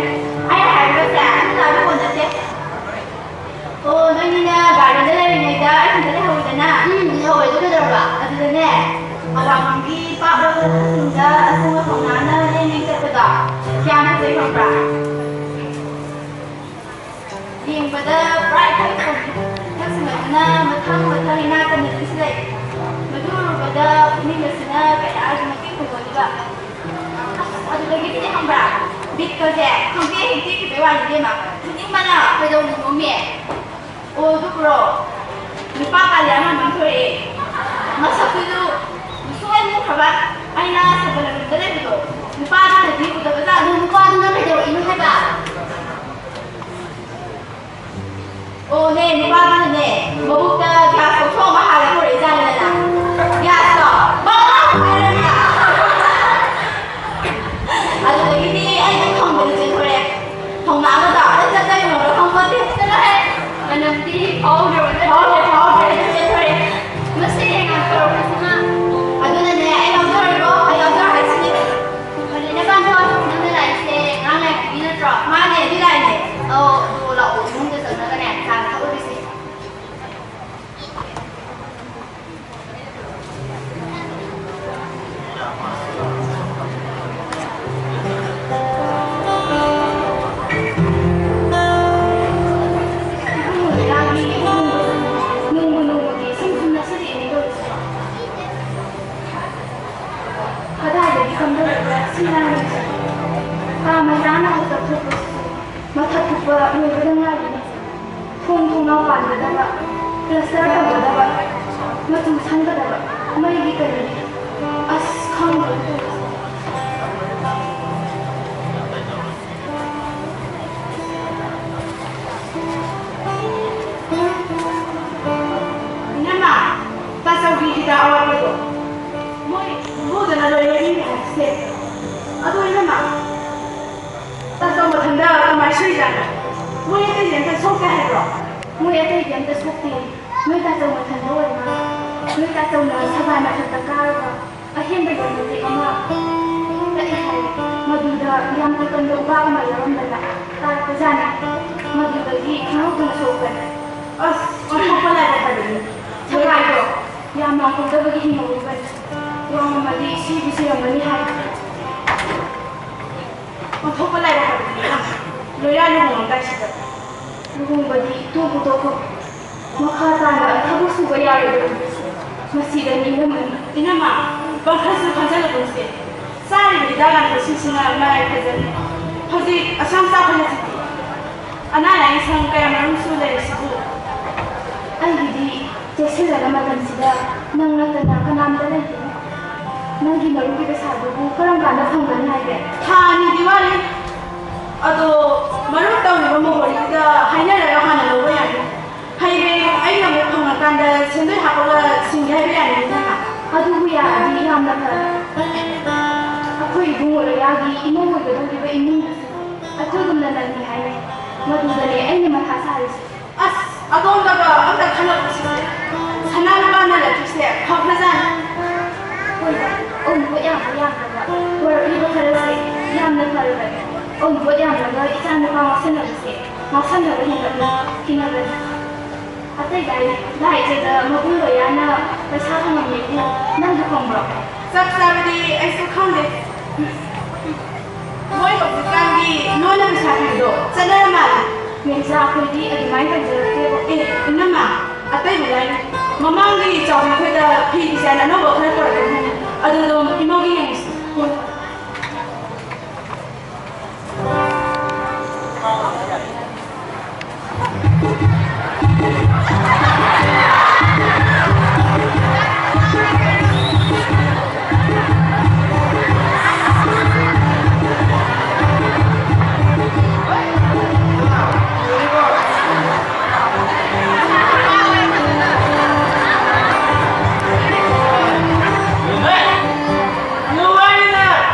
ꯑꯩ ꯍꯥꯏꯕꯒꯁꯦ ꯑꯝꯇ ꯇꯥꯕ ꯀꯣꯟꯅꯗꯦ꯫ ꯑꯣ, ꯅꯣꯏꯅꯤꯅ gardenꯗ ꯂꯩꯔꯤꯉꯩꯗ ꯑꯩ ꯁꯤꯗ ꯂꯩꯍꯧꯔꯤꯗꯅ? ꯎꯝ, ꯂꯩꯍꯧꯋꯦ꯫ ꯑꯗꯨ ꯀꯩꯗꯧꯔꯕ? ꯑꯗꯨꯗꯅꯦ, ꯑꯋꯥꯡꯂꯣꯝꯒꯤ ꯄꯥꯛꯂꯕ ꯃꯐꯝꯁꯤꯡꯗ ꯑꯁꯪ ꯑꯐꯧ ꯅꯥꯟꯅ ꯂꯦꯡ ꯂꯦꯡ ꯆꯠꯄꯗꯣ ꯀꯌꯥꯝ ꯐꯖꯩ ꯈꯪꯕ꯭ꯔꯥ? ꯌꯦꯡꯕꯗ bright ꯈꯔ ꯊꯣꯛꯏ꯫ ꯅꯛꯁꯤꯟꯅꯗꯨꯅ ꯃꯊꯪ ꯃꯊꯪ ꯏꯅꯥꯛ ꯇꯝꯅ ꯂꯦꯡꯁꯤꯜꯂꯛꯏ꯫ ꯃꯗꯨ ꯎꯔꯨꯕꯗ ꯄꯨꯛꯅꯤꯡ ꯑꯁꯤꯅ ꯀꯌꯥꯒꯤ ꯃꯇꯤꯛ ꯍꯨꯟꯗꯣꯛꯂꯤꯕ꯫ ꯑꯁ, ꯑꯗꯨꯗꯒꯤꯗꯤ ꯈꯪꯕ꯭ꯔꯥ? ꯕꯤꯠꯀꯁꯦ ꯈꯪꯇꯦꯛ ꯍꯦꯛ ꯇꯦꯛꯈꯤꯕꯩ ꯋꯥꯅꯤ ꯏꯕꯦꯝꯃ꯫ ꯐꯨꯅꯤꯡꯕꯅ꯫ ꯀꯩꯗꯧꯔꯤꯅꯣꯃꯤ? ꯑꯣ, ꯑꯗꯨꯕꯨꯔꯣ? ꯅꯨꯄꯥ ꯀꯥꯂꯦ ꯑꯃ ꯃꯥꯡꯊꯣꯔꯛꯑꯦ꯫ ꯃꯁꯛꯇꯨꯁꯨ ꯃꯨꯁꯨꯛ ꯃꯨꯈ꯭ꯔꯕ꯫ ꯑꯩꯅ ꯁꯥꯏꯀꯜ ꯂꯝꯕꯤꯗ ꯂꯩꯕꯗꯣ, ꯅꯨꯄꯥꯗꯨꯅꯗꯤ ꯎꯗꯕꯖꯥꯠꯅꯤ꯫ ꯑꯗꯨ ꯅꯨꯄꯥꯗꯨꯅ ꯀꯩꯗꯧꯔꯛꯏꯅꯣ ꯍꯥꯏꯕ? ꯑꯣꯅꯦ, ꯅꯨꯄꯥꯗꯨꯅꯅꯦ, ꯃꯕꯨꯛꯇ ꯒ꯭ꯌꯥꯁ ꯂꯧꯊꯣꯛꯑꯒ ꯍꯥꯜꯂ ꯄꯨꯔꯛꯏꯖꯥꯠꯅꯤꯗꯅ꯫ ꯒ꯭ꯌꯥꯁꯇꯣ ꯕꯪ ꯕꯪ ꯍꯥꯏꯔꯒ꯫ ꯑꯗꯨꯗꯒꯤꯗꯤ ꯑꯩꯅ ꯈꯪꯕꯗ ꯆꯦꯟꯊꯣꯔꯛꯑꯦ꯫ ꯊꯣꯡꯅꯥꯒꯗꯣ ꯑꯗ ꯆꯠꯇ ꯌꯧꯅꯕ꯭ꯔꯥ ꯈꯪꯄꯣꯠꯇꯦ꯫ ꯆꯠꯂꯣꯍꯦ꯫ ꯃꯅꯝꯗꯤ ꯐꯥꯎꯗ꯭ꯔꯕꯅꯦ꯫ ꯐꯥꯎꯗ꯭ꯔꯦ, ꯐꯥꯎꯗ꯭ꯔꯦ, ꯑꯗꯨꯝ ꯆꯦꯟꯊꯣꯔꯛꯑꯦ꯫ ꯃꯁꯤ ꯌꯦꯡꯉꯣ, ꯇꯧꯔꯛꯄꯁꯤꯅ꯫ ꯑꯗꯨꯅꯅꯦ, ꯑꯩ ꯂꯧꯖꯔꯣꯏꯀꯣ, ꯑꯩ ꯂꯧꯖꯔꯣꯏ ꯍꯥꯏꯁꯤꯅꯤ꯫ ꯐꯔꯦꯅꯦ, ꯄꯥꯟꯊꯣꯏ, ꯅꯪꯅ ꯂꯥꯛꯏꯁꯦ ꯉꯔꯥꯡ ꯂꯥꯏ ꯍꯥꯛꯄꯤꯒꯤ ꯅꯠꯇ꯭ꯔꯣ? ꯃꯥꯅꯦ, ꯑꯗꯨ ꯂꯥꯛꯏꯅꯦ꯫ ꯑꯣ, ꯑꯗꯨ ꯂꯥꯛꯑꯣ, ꯏꯃꯨꯡꯗ ꯆꯪꯉꯒꯅꯦ, ꯆꯥ ꯊꯛꯎꯔꯁꯤ꯫ ꯅꯣꯡꯃ ꯅꯣꯡꯃꯒꯤ ꯁꯨꯝ ꯁꯨꯝ ꯅꯛꯁꯤꯜꯂꯛꯑꯦꯅꯦ ꯇꯧꯔꯤꯁꯤꯕꯣ꯫ ꯀꯗꯥꯏꯗꯒꯤ ꯀꯝꯗꯧꯔꯕ ꯁꯤ ꯂꯥꯡꯉꯤꯁꯦ? ꯀꯥ ꯃꯩꯔꯥꯅ ꯍꯧꯖꯤꯛ ꯊꯣꯛꯄꯁꯤꯁꯨ ꯃꯊꯛ ꯊꯨꯞꯄ ꯂꯣꯏꯕꯗ ꯉꯥꯏꯔꯤꯅꯦ꯫ ꯊꯣꯡ ꯊꯣꯡꯅꯥꯎ ꯄꯥꯟꯒꯗꯕ, plaster ꯇꯧꯒꯗꯕ, ꯃꯆꯨ ꯁꯪꯒꯗꯕ, ꯃꯩꯒꯤ ꯀꯔꯤꯒꯤ? ꯑꯁ, ꯈꯪꯗ꯭ꯔꯦ ꯇꯧꯔꯤꯁꯦ꯫ ꯏꯅꯝꯃ, ꯇꯥꯆꯧꯒꯤ ꯍꯤꯗꯥꯛ ꯑꯋꯥꯠꯄꯗꯣ ꯃꯣꯏ ꯌꯨꯝꯕꯨꯗꯅ ꯂꯣꯏ ꯂꯩꯕꯤꯔꯦ ꯍꯥꯏꯁꯦ꯫ ꯑꯗꯣ ꯏꯅꯝꯃ, ꯇꯥꯆꯧ ꯃꯊꯟꯗ ꯀꯃꯥꯏ ꯁꯨꯏꯖꯥꯠꯅꯣ? ꯃꯣꯏ ꯑꯇꯩꯗꯤ ꯑꯝꯇ ꯁꯣꯛꯇꯦ ꯍꯥꯏꯕ꯭ꯔꯣ? ꯃꯣꯏ ꯑꯇꯩꯗꯤ ꯑꯝꯇ ꯁꯣꯛꯇꯦ꯫ ꯅꯣꯏ ꯇꯥꯆꯧ ꯃꯊꯟꯗ ꯑꯣꯏ ꯃꯥꯜꯂꯦ꯫ ꯅꯣꯏ ꯇꯥꯆꯧꯅ ꯁꯒꯥꯏ ꯃꯊꯛꯇ ꯀꯥꯔꯒ ꯑꯍꯦꯟꯕ ꯌꯣꯟꯕꯗꯤ ꯑꯃ ꯂꯩ ꯍꯥꯏ꯫ ꯃꯗꯨꯗ ꯌꯥꯝ ꯀꯟꯕ ꯎꯄꯥꯛ ꯑꯃ ꯌꯥꯎꯔꯝꯗꯅ ꯇꯥꯔꯛꯄꯖꯥꯠꯅꯤ꯫ ꯃꯗꯨꯗꯒꯤ ꯈꯪꯍꯧꯗꯅ ꯁꯣꯛꯄꯅꯤ꯫ ꯑꯁ, ꯑꯣꯟꯊꯣꯛꯄ ꯂꯥꯏꯕꯛ ꯍꯥꯏꯕꯅꯤ꯫ ꯁꯒꯥꯏꯗꯣ ꯌꯥꯝ ꯂꯥꯡꯍꯧꯗꯕꯒꯤ ꯍꯤꯡꯍꯧꯔꯤꯕꯅꯤ꯫ ꯋꯥꯡꯉꯝꯃꯗꯤ ꯁꯤꯕꯨ ꯁꯤꯔꯝꯃꯅꯤ ꯍꯥꯏ꯫ ꯑꯣꯟꯊꯣꯛꯄ ꯂꯥꯏꯕꯛ ꯍꯥꯏꯕꯗꯨꯅꯤ꯫ ꯂꯣꯌꯥ ꯂꯨꯍꯣꯡꯉꯝꯗꯥꯏꯁꯤꯗ꯫ ꯂꯨꯍꯣꯡꯕꯗꯤ ꯇꯣꯛꯄꯨ ꯇꯣꯛꯈꯣ꯫ ꯃꯈꯥ ꯇꯥꯅ ꯊꯕꯛ ꯁꯨꯕ ꯌꯥꯔꯣꯏꯗꯧꯔꯤꯕꯁꯤ ꯃꯁꯤꯗ ꯅꯤꯡꯉꯝꯃꯅꯤ꯫ ꯏꯅꯝꯃ, ꯋꯥꯈꯜꯁꯨ ꯈꯟꯖꯜꯂꯒꯨꯝꯁꯦ꯫ ꯆꯥꯔꯤꯕ ꯍꯤꯗꯥꯛ ꯂꯥꯡꯊꯛꯁꯤꯡꯁꯤꯅ ꯃꯔꯥꯏ ꯐꯖꯅꯤ꯫ ꯍꯧꯖꯤꯛ ꯑꯁꯨꯛ ꯆꯥꯎꯈꯠꯂꯁꯤꯗꯤ꯫ ꯑꯅꯥ ꯂꯥꯏꯌꯦꯡ ꯁꯪ ꯀꯌꯥꯃꯔꯨꯝꯁꯨ ꯂꯩꯔꯤꯁꯤꯕꯨ꯫ ꯑꯩꯒꯤꯗꯤ ꯆꯦꯛꯁꯤꯜꯂꯒ ꯃꯇꯝꯁꯤꯗ ꯅꯪ ꯅꯠꯇꯅ ꯀꯅꯥꯝꯇ ꯂꯩꯇꯦ꯫ ꯅꯪꯒꯤ ꯃꯔꯨꯞꯀꯤ ꯄꯩꯁꯥꯗꯨꯕꯨ ꯀꯔꯝ ꯀꯥꯟꯗ ꯐꯪꯒꯅꯤ ꯍꯥꯏꯒꯦ? ꯊꯥ ꯑꯅꯤꯗꯤ ꯋꯥꯠꯂꯤ꯫ ꯑꯗꯣ ꯃꯔꯨꯞ ꯇꯧꯔꯤꯕ ꯃꯣꯍꯣꯔꯤꯗꯨꯗ ꯍꯥꯏꯅꯔꯒ ꯍꯥꯟꯅ ꯂꯧꯕ ꯌꯥꯅꯤ꯫ ꯍꯌꯦꯡ ꯑꯩꯅ ꯑꯃꯨꯛ ꯐꯪꯉꯀꯥꯟꯗ ꯁꯦꯟꯗꯣꯏ ꯍꯥꯞꯄꯒ ꯁꯤꯡꯒꯦ ꯍꯥꯏꯕ ꯌꯥꯅꯤ, ꯏꯅꯝꯃ꯫ ꯑꯗꯨꯕꯨ ꯌꯥꯔꯗꯤ ꯌꯥꯝꯅ ꯐꯔꯦ꯫ ꯑꯩꯈꯣꯏ ꯏꯕꯨꯡꯉꯣ ꯂꯣꯌꯥꯒꯤ ꯏꯃꯧ ꯑꯣꯏꯒꯗꯧꯔꯤꯕ ꯏꯃꯨꯡꯗꯨꯁꯨ ꯑꯩꯈꯣꯏꯒꯨꯝꯅ ꯅꯪꯉꯤ ꯍꯥꯏꯅꯦ꯫ ꯃꯗꯨꯗꯅꯦ ꯑꯩꯅ ꯃꯊꯥ ꯁꯥꯔꯤꯁꯦ꯫ ꯑꯁ, ꯑꯗꯣꯝꯗꯒ ꯑꯝꯇ ꯈꯜꯂꯛꯄꯁꯤꯗ ꯁꯅꯥ ꯂꯨꯄꯥꯅ ꯑꯎꯟꯄꯣꯠ ꯌꯥꯝꯕ ꯌꯥꯝꯗꯕ ꯄꯨꯔꯛꯂꯤꯕ ꯈꯔꯁꯦ ꯌꯥꯝꯅ ꯐꯔꯕꯅꯤ꯫ ꯑꯎꯟꯄꯣꯠ ꯌꯥꯝꯂꯒ ꯏꯆꯥ ꯅꯨꯄꯥ ꯉꯥꯎꯁꯟꯅꯕꯁꯦ ꯉꯥꯎꯁꯟꯅꯕ ꯍꯦꯟꯒꯠꯂꯛꯅꯕꯅꯤ꯫ ꯑꯇꯩ ꯂꯥꯏꯔꯤ ꯂꯥꯏꯖꯗ ꯃꯕꯨꯡ ꯂꯣꯌꯥꯅ ꯄꯩꯁꯥ ꯐꯪꯉꯝꯃꯦꯕꯨ ꯅꯪꯕꯨ ꯈꯪꯕ꯭ꯔꯣ? ꯆꯞ ꯆꯥꯕꯗꯤ ꯑꯩꯁꯨ ꯈꯪꯗꯦ꯫ ꯃꯣꯏ ꯍꯧꯖꯤꯛꯀꯥꯟꯒꯤ ꯂꯣꯟꯅ ꯄꯩꯁꯥ ꯄꯤꯕꯗꯣ ꯆꯠꯅꯔ ꯃꯥꯜꯂꯦ꯫ ꯃꯦꯝꯆꯥ, ꯑꯩꯈꯣꯏꯗꯤ ꯑꯗꯨꯃꯥꯏꯅ ꯇꯧꯖꯔꯛꯇꯦꯕ꯫ ꯑꯦ, ꯏꯅꯝꯃ, ꯑꯇꯩꯕꯨ ꯂꯥꯏꯔꯤ꯫ ꯃꯃꯥꯡꯗꯒꯤ ꯆꯥꯎꯕꯤ ꯑꯩꯈꯣꯏꯗ ꯐꯤ design ꯑꯅꯧꯕ ꯈꯔ ꯄꯨꯔꯛꯀꯦ ꯍꯥꯏꯅ꯫ ꯑꯗꯨꯗꯣ ꯏꯃꯧꯒꯤ ꯌꯦꯡꯉꯨꯁꯤ꯫ ꯅꯨꯡꯉꯥꯏꯅ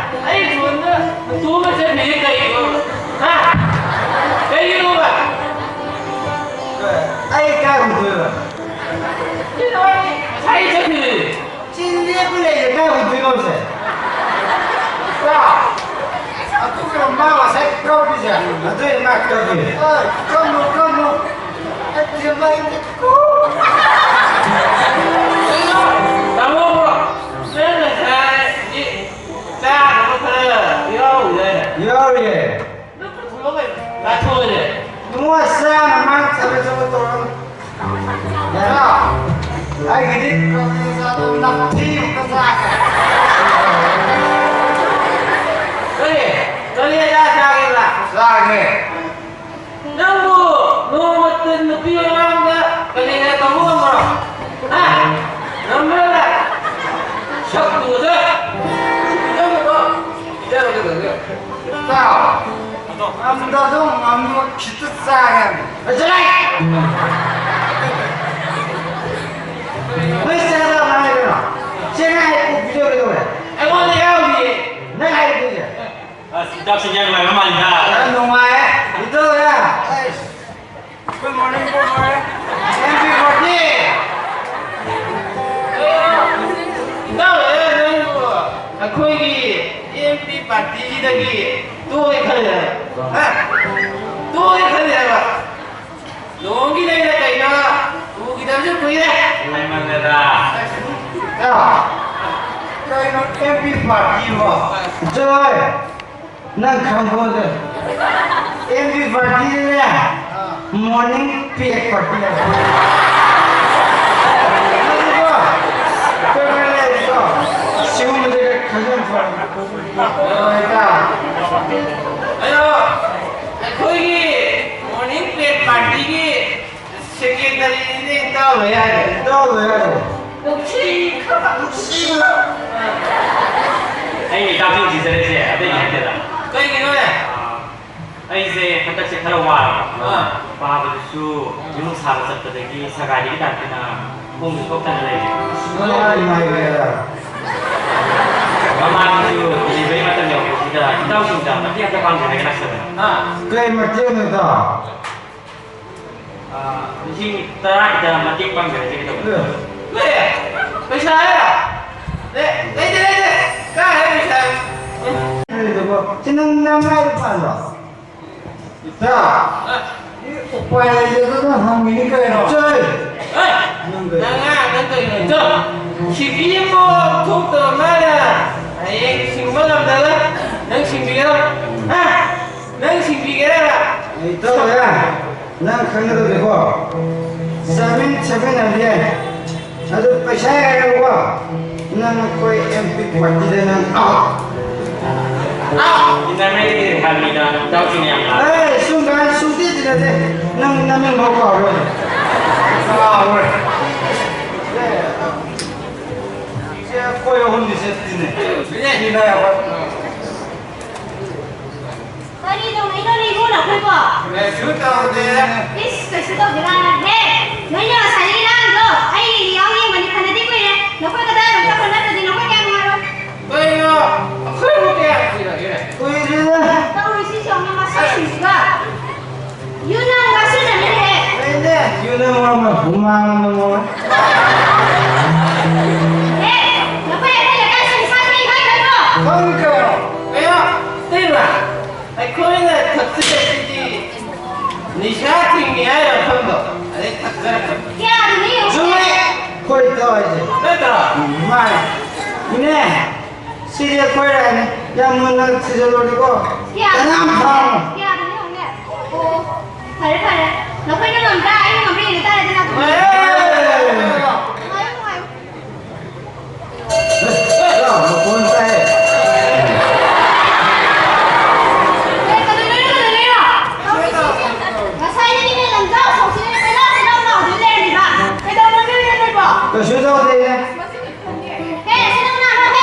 ꯑꯩ ꯐꯣꯟꯗ ꯇꯨꯝꯕ ꯆꯠꯈ꯭ꯔꯤꯁꯦ ꯀꯩꯒꯤꯅꯣ? ꯍꯥ? ꯀꯩꯒꯤꯅꯣꯕ? ꯑꯩ ꯀꯥꯏ ꯎꯗꯣꯏꯕ? ꯀꯩꯅꯣ ꯑꯩ ꯉꯁꯥꯏ ꯆꯠꯈ꯭ꯔꯤꯅꯦ꯫ ꯁꯤ ꯂꯦꯞꯄ ꯂꯩꯔꯦ, ꯀꯥꯏ ꯎꯗꯣꯏꯅꯣ ꯁꯦ? ꯀꯣ? ꯑꯗꯨꯒ ꯃꯥ ꯉꯁꯥꯏ ꯀꯞꯄꯤꯁꯦ, ꯑꯗꯨꯏ ꯃꯥ ꯀꯞꯄꯤ꯫ ꯑ, ꯀꯞꯅꯨ, ꯀꯞꯅꯨ꯫ ꯑꯩ ꯃꯥꯏ ꯃꯤꯠ ꯀꯣ-, ꯇꯥꯃꯣ, ꯅꯪ ꯉꯁꯥꯏ ꯆꯥꯅꯕ ꯈꯔ ꯌꯥꯎꯔꯤꯗꯥꯏꯅꯦ? ꯌꯥꯎꯔꯤꯌꯦ꯫ ꯂꯥꯊꯣꯛꯑꯣꯅꯦ꯫ ꯏꯕꯨꯡꯉꯣ, ꯆꯥꯅ ꯃꯥꯡ ꯊꯕꯛ ꯊꯕꯛ ꯇꯧꯔꯝ-, ꯌꯥ꯫ ꯑꯩꯒꯤꯗꯤ ꯀꯂꯦꯖꯥꯗꯣ ꯅꯝꯊꯤꯕ ꯆꯥꯈ꯭ꯔꯦ꯫ ꯀꯔꯤ? ꯀꯂꯦꯖꯥ ꯆꯥꯒꯦꯕ? ꯆꯥꯈ꯭ꯔꯦ꯫ ꯅꯪꯕꯨ ꯅꯣꯡꯃꯇ ꯅꯨꯄꯤ ꯃꯃꯥꯡꯗ ꯀꯂꯦꯖꯥ ꯇꯧꯕ ꯉꯝꯕ꯭ꯔꯣ? ꯍꯥ? ꯉꯝꯕ꯭ꯔꯕ? ꯁꯛꯇꯨꯒ ꯆꯠ-, ꯅꯪꯕꯨ ꯄꯤꯖꯔꯣ ꯀꯩꯗꯧꯒꯦ? ꯏꯇꯥꯎ, ꯉꯝꯗ꯭ꯔꯁꯨ ꯉꯝꯅꯕ ꯈꯤꯇ ꯆꯥꯒꯦ ꯍꯥꯏꯕꯅꯤ꯫ ꯂꯣꯏꯁꯤꯜꯂꯦ! ꯅꯣꯏ ꯆꯥꯗ ꯉꯥꯏꯔꯦ ꯀꯩꯅꯣ? ꯆꯦ ꯅꯪ ꯍꯥꯏ ꯀꯣꯛ video ꯀꯩꯗꯧꯔꯦ? ꯑꯩꯉꯣꯟꯗ ꯌꯥꯎꯔꯤꯌꯦ꯫ ꯅꯪ ꯍꯥꯏ video ꯁꯦ? ꯑꯁ, ꯏꯇꯥꯎ ꯁꯤꯡꯖꯥ ꯅꯨꯡꯉꯥꯏꯕ ꯃꯥꯜꯂꯤꯗ꯫ ꯌꯥꯝ ꯅꯨꯡꯉꯥꯏ꯫ Video ꯌꯥ꯫ ꯑꯩꯁ꯫ Good morning, good morning. Happy birthday! ꯏꯇꯥꯎ, ꯑꯦ, ꯀꯩꯅꯣ ꯑꯦꯝ ꯄꯤ ꯄꯥꯔꯇꯤꯕꯣ? ꯆꯠꯂꯣꯍꯦ! ꯅꯪ ꯈꯪꯄꯣꯟꯇꯦ꯫ ꯑꯦꯝ ꯄꯤ ꯄꯥꯔꯇꯤꯗꯅꯦ, ꯃꯣꯔꯅꯤꯡ ꯄꯦꯛ ꯄꯥꯔꯇꯤ ꯍꯥꯏꯕ꯫ ꯅꯪꯀꯣ, ꯀꯩꯅꯣ ꯂꯩꯔꯤꯀꯣ, ꯁꯤꯒꯨꯝꯕꯁꯦ ꯈꯪꯖꯤꯟ ꯐꯔꯦ꯫ ꯍꯣꯏ, ꯏꯇꯥꯎ꯫ ꯑꯗꯣ ꯑꯩꯈꯣꯏꯒꯤ ꯃꯣꯔꯅꯤꯡ ꯄꯦꯛ ꯄꯥꯔꯇꯤꯒꯤ ꯁꯦꯀ꯭ꯔꯦꯇꯔꯤꯅꯦ ꯏꯇꯥꯎ ꯂꯩ ꯍꯥꯏꯗꯣ꯫ ꯏꯇꯥꯎ ꯂꯩ ꯍꯥꯏꯗꯣ꯫ ꯑꯩꯅ ꯏꯇꯥꯎꯁꯤꯡ ꯊꯤꯖꯔꯤꯁꯦ ꯑꯇꯩꯒꯤ ꯅꯠꯇꯦꯗ꯫ ꯀꯩꯒꯤꯅꯣꯅꯦ? ꯑꯩꯁꯦ ꯍꯟꯗꯛꯁꯦ ꯈꯔ ꯋꯥꯔꯕ꯫ ꯑꯥ꯫ ꯋꯥꯕꯗꯨꯁꯨ ꯌꯨꯝ ꯁꯥꯕ ꯆꯠꯄꯗꯒꯤ ꯁꯒꯥꯏꯗꯒꯤ ꯇꯥꯔꯛꯇꯅ ꯈꯣꯡꯁꯨ ꯁꯣꯛꯇꯅ ꯂꯩꯔꯦ꯫ ꯏꯃꯥꯏ, ꯏꯃꯥꯏ, ꯏꯃꯥꯏ꯫ ꯃꯃꯥꯡꯁꯨ ꯗꯤꯂꯤꯚꯔꯤ ꯃꯇꯝ ꯌꯧꯔꯛꯄꯁꯤꯗ ꯏꯇꯥꯎꯁꯤꯡꯗ ꯃꯇꯦꯡ ꯑꯝꯇ ꯄꯥꯡꯖꯒꯦ ꯍꯥꯏꯅ ꯂꯥꯛꯆꯕꯅꯤ꯫ ꯍꯥ? ꯀꯩ ꯃꯇꯦꯡꯅꯣ ꯏꯇꯥꯎ? ꯑꯥ, ꯂꯤꯁꯤꯡ ꯇꯔꯥ ꯈꯤꯇ ꯃꯇꯦꯡ ꯄꯥꯡꯖꯔꯛꯀꯦ ꯇꯧꯕꯅꯤ꯫ ꯑꯦ꯫ ꯀꯔꯤ? ꯄꯩꯁꯥ ꯍꯥꯏꯔꯣ? ꯂꯩ-, ꯂꯩꯇꯦ, ꯂꯩꯇꯦ꯫ ꯀꯥꯏ ꯄꯩꯁꯥ? ꯎꯝ꯫ ꯀꯔꯤꯗꯨꯕꯣ? ꯁꯤ ꯅꯪ ꯅꯃꯥꯏꯗ ꯄꯥꯟꯕ꯭ꯔꯣ? ꯏꯇꯥꯎ, ꯑ꯫ ꯎꯄꯥꯏ ꯂꯩꯇꯗꯅ ꯍꯪꯉꯤꯅꯤ ꯀꯩꯅꯣ꯫ ꯆꯣꯏ! ꯑ! ꯅꯪ ꯀꯩꯅꯣ? ꯅꯪ ꯉꯥꯡ ꯅꯪ ꯀꯩꯅꯣ? ꯆꯣ! ꯁꯤꯕꯤ ꯑꯃ ꯊꯣꯛꯇꯕ ꯃꯥꯅ ꯍꯌꯦꯡ ꯁꯤꯡꯕ ꯉꯝꯗꯅ ꯅꯪ ꯁꯤꯡꯕꯤꯒꯦꯔꯣ? ꯍꯥ? ꯅꯪ ꯁꯤꯡꯕꯤꯒꯦꯔꯕ? ꯑꯩ ꯇꯧꯔꯦ꯫ ꯅꯪ ꯈꯪꯒꯗꯕꯗꯤꯀꯣ, ꯆꯥꯃꯤꯟ ꯊꯛꯃꯤꯟꯅꯕ ꯌꯥꯏ꯫ ꯑꯗꯨ ꯄꯩꯁꯥ ꯍꯥꯏꯔꯒꯀꯣ, ꯅꯪ ꯑꯩꯈꯣꯏ ꯑꯦꯝ ꯄꯤ ꯄꯥꯔꯇꯤꯗ ꯅꯪ ꯑꯥꯎꯠ꯫ ꯑꯥꯎꯠ! ꯏꯟꯅꯔꯃꯦꯟꯒꯤ ꯍꯥꯏꯕꯅꯤꯗ, ꯏꯇꯥꯎꯁꯤꯡ ꯌꯥꯝ ꯂꯥꯜꯂꯦ꯫ ꯑꯦ, ꯁꯨꯝ ꯀꯥꯟ ꯁꯨꯡꯇꯤ ꯇꯤꯟꯅꯗꯦ꯫ ꯅꯪ ꯅꯃꯤꯡ ꯐꯥꯎ ꯀꯥꯎꯔꯣꯏ꯫ ꯀꯥꯎꯔꯣꯏ꯫ ꯁꯦ, ꯑꯩꯈꯣꯏ ꯑꯍꯨꯝꯗꯤ ꯁꯦ ꯇꯤꯟꯅꯩ꯫ ꯇꯤꯟꯅꯩ꯫ ꯇꯤꯟꯅꯩ ꯑꯩꯈꯣꯏ꯫ ꯀꯔꯤ ꯇꯧꯅꯩꯅꯣꯅꯦ ꯏꯕꯨꯡ ꯅꯈꯣꯏꯕꯣ? ꯀꯩꯁꯨ ꯇꯧꯗꯦ꯫ ꯏꯁ, ꯀꯩꯁꯨ ꯇꯧꯗꯦ ꯀꯥꯏꯅ꯫ ꯍꯦ, ꯅꯣꯏꯅ ꯉꯁꯥꯏꯗꯒꯤ ꯂꯥꯡꯉꯤꯗꯣ ꯑꯩ ꯌꯥꯎ ꯌꯦꯡꯕꯅꯤ ꯈꯟꯅꯗꯤ ꯀꯨꯏꯔꯦ꯫ ꯅꯈꯣꯏ ꯀꯗꯥꯏꯔꯣꯝ ꯆꯠꯈ꯭ꯔꯣ ꯅꯠꯇ꯭ꯔꯗꯤ ꯅꯈꯣꯏ ꯀꯌꯥ ꯅꯨꯡꯉꯥꯏꯔꯣꯏ꯫ ꯀꯩꯅꯣ? ꯑꯩꯈꯣꯏꯕꯨ ꯀꯌꯥꯝ ꯀꯨꯏꯔꯒꯦ? ꯀꯨꯏꯗ꯭ꯔꯤꯗ꯫ ꯇꯧꯔꯤꯁꯤꯁꯨ ꯌꯦꯡꯉꯨꯅꯦ ꯃꯁꯛꯁꯤꯡꯁꯤꯒ꯫ ꯌꯨ ꯅꯪ ꯉꯥꯎꯁꯤꯟꯅꯕꯅꯤꯅꯦꯍꯦ꯫ ꯀꯩꯅꯦ? ꯌꯨ ꯅꯪ ꯃꯔꯝ ꯑꯣꯏꯔ ꯍꯨꯃꯥꯡꯅ ꯃꯔꯣꯜ꯫ ꯍꯦ, ꯅꯈꯣꯏ ꯑꯩꯈꯣꯏ ꯂꯩꯀꯥꯏꯁꯤ ꯅꯤꯁꯥ ꯊꯦꯡꯉꯤ ꯈꯪꯗ꯭ꯔꯣ? ꯈꯪꯉꯤ ꯀꯩꯅꯣ? ꯀꯩꯅꯣ? ꯇꯩꯃ, ꯑꯩꯈꯣꯏꯅ ꯊꯛꯆꯔꯤꯁꯤꯗꯤ ꯅꯤꯁꯥ ꯊꯤꯡꯉꯤ ꯍꯥꯏꯔ ꯈꯪꯗꯣ? ꯑꯗꯩ ꯊꯛꯆꯔꯛꯄꯅꯤ꯫ ꯀꯌꯥꯗꯅꯤ ꯌꯦꯡꯉꯨ꯫ ꯆꯨꯝꯃꯦ꯫ ꯑꯩꯈꯣꯏ ꯇꯧꯔꯤꯁꯦ꯫ ꯅꯠꯇ꯭ꯔꯣ? ꯃꯥꯅꯦ꯫ ꯏꯅꯦ, ꯁꯤꯗꯤ ꯑꯩꯈꯣꯏ ꯔꯥꯏꯅꯦ꯫ ꯌꯥꯝ ꯃꯨꯟꯅ ꯊꯤꯖꯤꯜꯂꯨꯔꯦꯀꯣ꯫ ꯀꯌꯥ? ꯀꯅꯥꯝ ꯊꯥꯔꯨꯅꯨ꯫ ꯀꯌꯥꯗꯅꯣ ꯌꯦꯡꯉꯨꯅꯦ꯫ ꯑꯣ, ꯐꯔꯦ, ꯐꯔꯦ꯫ ꯅꯈꯣꯏꯅ ꯉꯝꯗ꯭ꯔꯥ? ꯑꯩꯅ ꯉꯝꯕ꯭ꯔꯥ ꯌꯦꯡꯒꯦ ꯇꯥꯔꯦꯗꯅ꯫ ꯑꯦ! ꯉꯥꯏꯌꯨ, ꯉꯥꯏꯌꯨ꯫ ꯑꯦ, ꯃꯈꯣꯟ ꯇꯥꯏ꯫ ꯑꯦ, ꯀꯩꯗꯧꯗꯣꯏꯅꯣ, ꯀꯩꯗꯧꯗꯣꯏꯅꯣ? ꯉꯁꯥꯏꯗꯒꯤꯅꯦ ꯂꯝꯖꯥꯎ ꯁꯥꯎꯁꯤꯅꯦ ꯀꯣꯏꯂꯥꯎ ꯀꯣꯏꯂꯥꯎ ꯂꯥꯎꯗꯨꯅ ꯂꯩꯔꯝꯃꯤꯕ꯫ ꯀꯩꯗꯧꯔꯒꯦ ꯅꯣꯏꯕꯣ? ꯀꯩꯁꯨ ꯇꯧꯗꯦꯅꯦ꯫ ꯍꯦ, ꯑꯁꯤ ꯅꯪ ꯅꯥꯕ ꯍꯦ,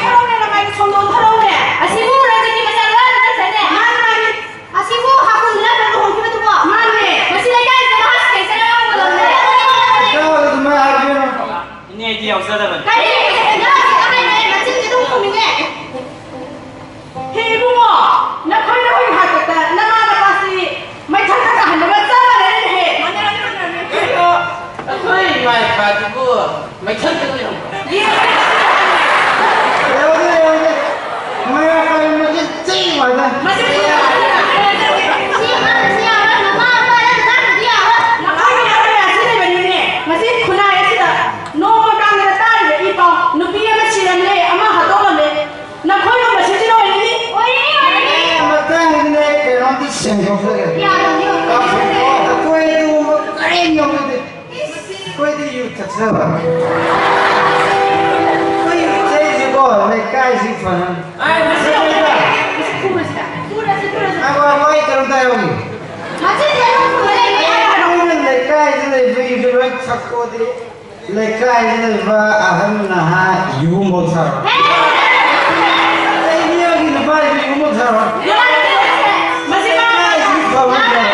ꯊꯔꯧꯅꯦ, ꯅꯃꯥꯏꯗꯣ ꯁꯣꯝꯗꯣꯝ ꯊꯔꯧꯅꯦ꯫ ꯑꯁꯤꯕꯨ ꯔꯟꯖꯤꯠꯀꯤ ꯃꯆꯥꯅꯨꯄꯥ ꯅꯠꯇ꯭ꯔꯅꯦ? ꯃꯥꯅꯤ, ꯃꯥꯅꯤ꯫ ꯑꯁꯤꯕꯨ ꯍꯥꯀꯨꯝ ꯅꯠꯇ꯭ꯔ ꯂꯨꯍꯣꯡꯈꯤꯕꯗꯨꯕꯣ? ꯃꯥꯅꯦ꯫ ꯃꯁꯤ ꯂꯩꯀꯥꯏꯁꯤꯗ ꯃꯍꯥꯛ ꯁꯤꯈꯩ ꯆꯠꯂꯒ ꯂꯣꯟꯅꯔꯦ꯫ ꯏꯆꯥ ꯑꯗꯨꯃꯥꯏ ꯍꯥꯏꯕꯤꯒꯅꯨ꯫ ꯏꯅꯦ, ꯑꯩꯗꯤ ꯌꯥꯎꯖꯗꯕꯅꯤ꯫ ꯀꯔꯤ? ꯌꯥꯎꯁꯤ ꯀꯃꯥꯏꯅ? ꯃꯆꯤꯟꯁꯦ ꯑꯗꯨꯝ ꯈꯨꯝꯃꯤꯅꯦ꯫ ꯍꯦ ꯏꯕꯨꯡꯉꯣ, ꯅꯈꯣꯏ ꯅꯈꯣꯏꯒꯤ ꯍꯥꯛꯇꯛꯇ ꯅꯃꯥ ꯅꯄꯥꯁꯤ ꯃꯩꯊꯟꯗ ꯇꯥꯍꯟꯕꯒ ꯆꯞ ꯃꯥꯟꯅꯔꯦꯅꯦꯍꯦ꯫ ꯀꯩꯅꯣ, ꯑꯩꯈꯣꯏ ꯏꯃꯥ ꯏꯄꯥꯗꯨꯕꯨ ꯃꯩꯊꯟꯗ ꯂꯩꯔꯝꯕ꯭ꯔꯣ? ꯌꯦꯡꯉꯨꯅꯦ꯫ ꯌꯥꯎꯗꯦ, ꯌꯥꯎꯗꯦ꯫ ꯃꯌꯥ ꯀꯥꯏ ꯃꯆꯤꯟ ꯊꯤ ꯉꯥꯛꯇ꯫ ꯃꯆꯤꯟ ꯊꯤ ꯉꯥꯛꯇ꯫ ꯁꯤ ꯑꯉꯥꯡꯁꯤ ꯌꯥꯔꯣꯏ, ꯃꯃꯥ ꯃꯄꯥ ꯅꯪ ꯉꯥꯡꯗ꯭ꯔꯗꯤ ꯌꯥꯔꯣꯏ꯫ ꯅꯈꯣꯏꯒꯤ ꯅꯈꯣꯏ ꯑꯁꯤ ꯂꯩꯕꯅꯤꯅꯦ꯫ ꯃꯁꯤ ꯈꯨꯟꯅꯥꯏ ꯑꯁꯤꯗ ꯅꯣꯡꯃ ꯀꯥꯡꯗꯅ ꯇꯥꯔꯤꯕ ꯏ ꯄꯥꯎ, ꯅꯨꯄꯤ ꯑꯃ ꯁꯤꯔꯝꯂꯦ, ꯑꯃ ꯍꯥꯠꯇꯣꯛꯂꯝꯂꯦ꯫ ꯅꯈꯣꯏꯒꯨꯝꯕꯁꯤꯡꯁꯤꯅ ꯑꯣꯏꯔꯅꯤ꯫ ꯑꯣꯏꯔꯅꯤ, ꯑꯣꯏꯔꯅꯤ꯫ ꯑꯦ, ꯃꯇꯥꯡꯁꯤꯗ ꯑꯩ ꯀꯩꯅꯣꯝꯇ ꯁꯦꯡꯗꯣꯛꯆꯒꯦ꯫ ꯌꯥꯔꯣꯏ, ꯌꯥꯔꯣꯏ꯫ ꯑꯩꯈꯣꯏ ꯑꯗꯨꯒꯨꯝꯕ ꯀꯔꯤꯝ ꯌꯥꯎꯖꯗꯦ꯫ ꯑꯩꯈꯣꯏꯗꯤ ꯌꯨ ꯊꯛꯆꯕ꯫ ꯑꯩꯈꯣꯏ ꯌꯨ ꯊꯛꯏꯁꯤꯀꯣ ꯂꯩꯀꯥꯏꯁꯤ ꯐꯅ꯫ ꯑꯥꯏ, ꯃꯁꯤ ꯂꯩꯀꯥꯏꯗ꯫ ꯃꯁꯤ ꯐꯨꯔꯁꯤꯗ꯫ ꯐꯨꯔꯁꯤ, ꯐꯨꯔꯁꯤ꯫ ꯉꯥꯏꯈꯣ, ꯉꯥꯏꯈꯣ, ꯑꯩ ꯀꯩꯅꯣꯝꯇ ꯍꯥꯏꯍꯧꯒꯦ꯫ ꯃꯁꯤ ꯂꯩꯕ ꯐꯨꯔꯦ, ꯂꯩꯕ ꯐꯨꯔꯦ꯫ ꯑꯩꯈꯣꯏꯅ ꯂꯩꯀꯥꯏꯗ ꯂꯩꯕ ꯌꯨꯁꯦ ꯂꯣꯏ ꯊꯛꯇꯣꯛꯑꯗꯤ ꯂꯩꯀꯥꯏꯗ ꯂꯩꯕ ꯑꯍꯟ ꯅꯍꯥ ꯌꯨꯝꯐꯥꯎ ꯊꯛꯑꯔꯣꯏ꯫ ꯂꯩꯅꯤꯌꯥꯒꯤ ꯅꯨꯄꯥꯁꯨ ꯌꯨꯝꯐꯥꯎ ꯊꯛꯑꯔꯣꯏ꯫ ꯂꯩꯀꯥꯏꯁꯤꯒꯤ ꯐꯕ ꯅꯠꯇ꯭ꯔꯣ?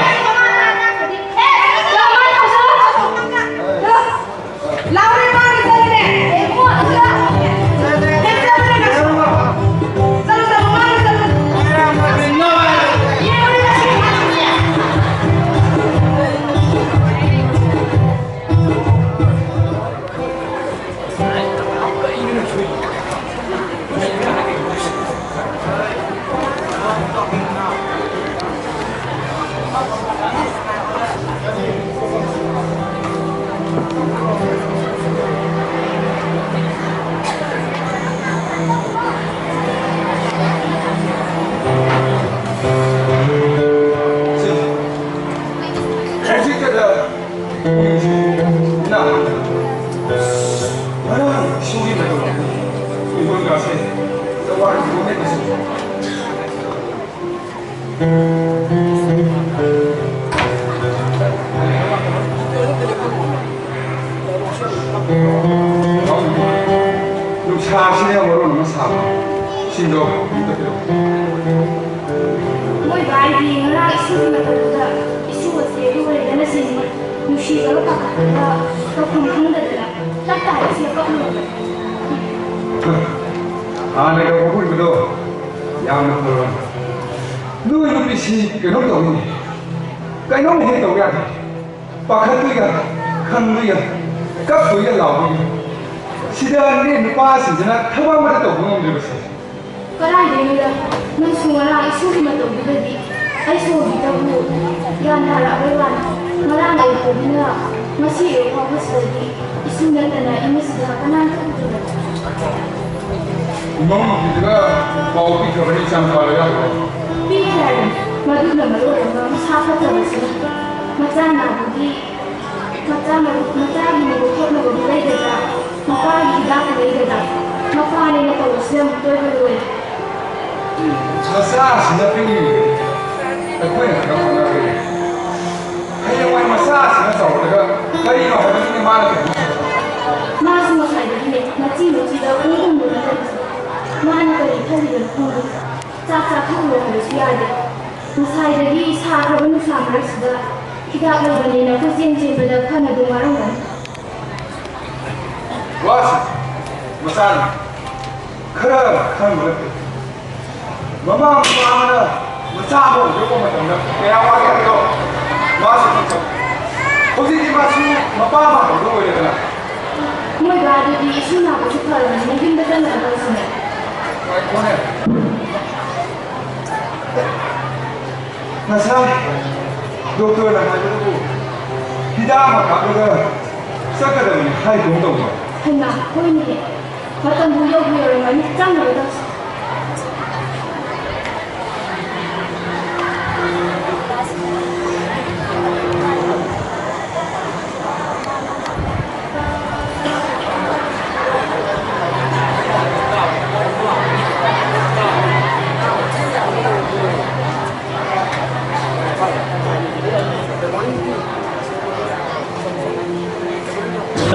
ꯏꯃꯥ, ꯉꯔꯥꯡ ꯏꯁꯨꯒꯤ ꯃꯇꯧ ꯏꯕꯣꯟꯒꯥꯁꯦ ꯇꯋꯥꯔ ꯏꯕꯣꯟꯅꯦ ꯀꯩꯁꯨ꯫ ꯅꯨꯡꯁꯥꯁꯤꯅ ꯃꯔꯣꯟ ꯑꯃ ꯁꯥꯕ꯫ ꯁꯤꯡꯗꯣ ꯑꯝꯇ ꯄꯤꯔꯛꯑꯣ꯫ ꯃꯣꯏ ꯚꯥꯏꯗꯤ ꯉꯔꯥꯡ ꯏꯁꯨꯒꯤ ꯃꯇꯝꯗꯨꯗ ꯏꯁꯨ ꯑꯁꯦ ꯂꯣꯏꯔꯦꯗꯅ ꯁꯤꯅꯤ꯫ ꯅꯨꯡꯁꯤꯕꯒ ꯄꯥꯈꯠꯄꯒ ꯇꯧꯐꯝ ꯈꯪꯗꯗꯅ ꯇꯞ ꯇꯥꯏ ꯏꯁꯨ ꯀꯞꯂꯨꯔꯕꯅꯤ꯫ ꯍꯥꯟꯅꯒ ꯑꯣꯏꯕꯗꯣ ꯌꯥꯝꯅ ꯐꯔꯕꯅꯤ꯫ ꯅꯣꯏ ꯅꯨꯄꯤꯁꯤ ꯀꯩꯅꯣꯝ ꯇꯧꯏꯅꯦ꯫ ꯀꯩꯅꯣꯝ ꯍꯦꯛ ꯇꯧ ꯌꯥꯗꯦ꯫ ꯄꯥꯈꯠꯄꯤꯒ, ꯈꯪꯕꯤꯒ, ꯀꯞꯄꯤꯒ ꯂꯥꯎꯕꯤꯒ꯫ ꯁꯤꯗꯅꯦ ꯅꯨꯄꯥꯁꯤꯡꯁꯤꯅ ꯊꯕꯛ ꯑꯃꯠꯇ ꯇꯧꯕ ꯉꯝꯗ꯭ꯔꯤꯕꯁꯦ꯫ ꯀꯗꯥꯏꯗꯩꯅꯣꯗ, ꯅꯪꯁꯨ ꯉꯔꯥꯡ ꯏꯁꯨꯒꯤ ꯃꯇꯧꯗꯨꯗꯗꯤ ꯑꯩꯁꯨ ꯍꯧꯖꯤꯛꯇꯕꯨ ꯒ꯭ꯌꯥꯟ ꯇꯥꯔꯛꯑꯕꯩ ꯋꯥꯅꯤ꯫ ꯉꯔꯥꯡ ꯑꯌꯨꯛꯇꯒꯤꯅ ꯉꯁꯤ ꯑꯌꯨꯛ ꯐꯥꯎꯕꯁꯤꯗꯗꯤ ꯏꯁꯨ ꯅꯠꯇꯅ ꯏꯃꯨꯡꯁꯤꯗ ꯀꯅꯥꯝꯇ ꯎꯗ꯭ꯔꯕꯅꯤ꯫ ꯏꯃꯧ ꯅꯨꯄꯤꯗꯨꯒ ꯄꯥꯎ ꯄꯤꯈ꯭ꯔꯕꯅꯤ ꯏꯆꯥꯅꯨꯄꯥꯗ ꯌꯥꯗ꯭ꯔꯣ? ꯄꯤꯈ꯭ꯔꯦ ꯍꯥꯏꯕꯅꯤ꯫ ꯃꯗꯨꯅ ꯃꯔꯣꯜ ꯑꯃ ꯃꯁꯥ ꯐꯠꯇꯕꯁꯤꯅ꯫ ꯃꯆꯥ ꯅꯥꯕꯒꯤ, ꯃꯆꯥ ꯃꯔꯨꯞ, ꯃꯆꯥꯒꯤ ꯃꯔꯨꯞ ꯊꯣꯛꯅꯕꯕꯨ ꯂꯩꯒꯗ꯭ꯔꯥ? ꯃꯄꯥꯒꯤ ꯍꯤꯗꯥꯛꯄꯨ ꯂꯩꯒꯗ꯭ꯔꯥ? ꯃꯄꯥꯅꯦꯅ ꯇꯧꯕꯁꯤꯅ ꯑꯃꯨꯛꯇ ꯑꯣꯏꯕ ꯂꯣꯏꯔꯦ꯫ ꯃꯆꯥꯁꯤꯅ ꯄꯤꯛꯂꯤꯉꯩꯗ ꯑꯩꯈꯣꯏꯅ ꯈꯔ ꯍꯣꯠꯅꯕ ꯌꯥꯏ꯫ ꯍꯌꯦꯡꯋꯥꯏ ꯃꯆꯥꯁꯤꯅ ꯆꯥꯎꯔꯛꯂꯒ ꯀꯔꯤꯅꯣ ꯍꯥꯏꯕꯗꯨꯅꯤ ꯃꯥꯅ ꯇꯧꯗꯣꯏꯁꯦ꯫ ꯃꯥꯁꯨ ꯉꯁꯥꯏꯗꯒꯤꯅꯦ ꯃꯆꯤ ꯃꯆꯤꯗ ꯎꯪ ꯎꯪꯗꯨꯅ ꯂꯩꯕꯁꯦ꯫ ꯃꯥꯅ ꯀꯔꯤ ꯈꯜꯂꯤꯕꯅꯣ ꯈꯪꯗꯦ꯫ ꯆꯥꯛ ꯆꯥꯊꯣꯛꯎꯔꯣ ꯍꯥꯏꯕꯁꯨ ꯌꯥꯗꯦ꯫ ꯉꯁꯥꯏꯗꯒꯤ ꯁꯥꯈ꯭ꯔꯕ ꯅꯨꯡꯁꯥ ꯃꯔꯛꯁꯤꯗ ꯍꯤꯗꯥꯛ ꯂꯩꯕꯅꯦꯅ ꯀꯣꯏꯆꯦꯟ ꯆꯦꯟꯕꯗ ꯐꯅꯗꯨꯝ ꯋꯥꯔꯝꯒꯅꯤ꯫ ꯋꯥꯁꯤ ꯃꯆꯥꯅꯤ꯫ ꯈꯔ ꯈꯪꯕ ꯅꯠꯇꯦ꯫ ꯃꯃꯥ ꯃꯄꯥ ꯑꯃꯅ ꯃꯆꯥ ꯑꯃ ꯌꯣꯛꯄ ꯃꯇꯝꯗ ꯀꯌꯥ ꯋꯥꯒꯦ ꯍꯥꯏꯕꯗꯣ ꯃꯥꯁꯨ ꯈꯪꯖꯧ꯫ ꯍꯧꯖꯤꯛꯇꯤ ꯃꯥꯁꯨ ꯃꯄꯥ ꯑꯃ ꯍꯧꯗꯣꯛ ꯑꯣꯏꯔꯦꯗꯅ꯫ ꯃꯣꯏ ꯕꯥꯗꯨꯗꯤ ꯏꯁꯨ ꯅꯥꯕꯁꯨ ꯐꯔꯕꯅꯤꯅ ꯌꯨꯝꯗ ꯆꯠꯅꯔꯗꯧꯁꯤꯅꯦ꯫ ꯉꯥꯏꯈꯣꯅꯦ꯫ ꯉꯁꯥꯏ ꯗꯣꯛꯇꯔꯅ ꯍꯥꯏꯕꯗꯨꯕꯨ ꯍꯤꯗꯥꯛ ꯑꯃ ꯀꯥꯞꯂꯒ ꯆꯠꯀꯗꯕꯅꯤ ꯍꯥꯏꯒꯨꯝ ꯇꯧꯕ꯫ ꯍꯩꯃꯥ, ꯍꯣꯏꯅꯦ꯫ ꯃꯇꯝꯕꯨ ꯌꯧꯕꯨ ꯌꯧꯔꯝꯃꯅꯤ, ꯆꯪꯅꯕ ꯇꯧꯁꯤ꯫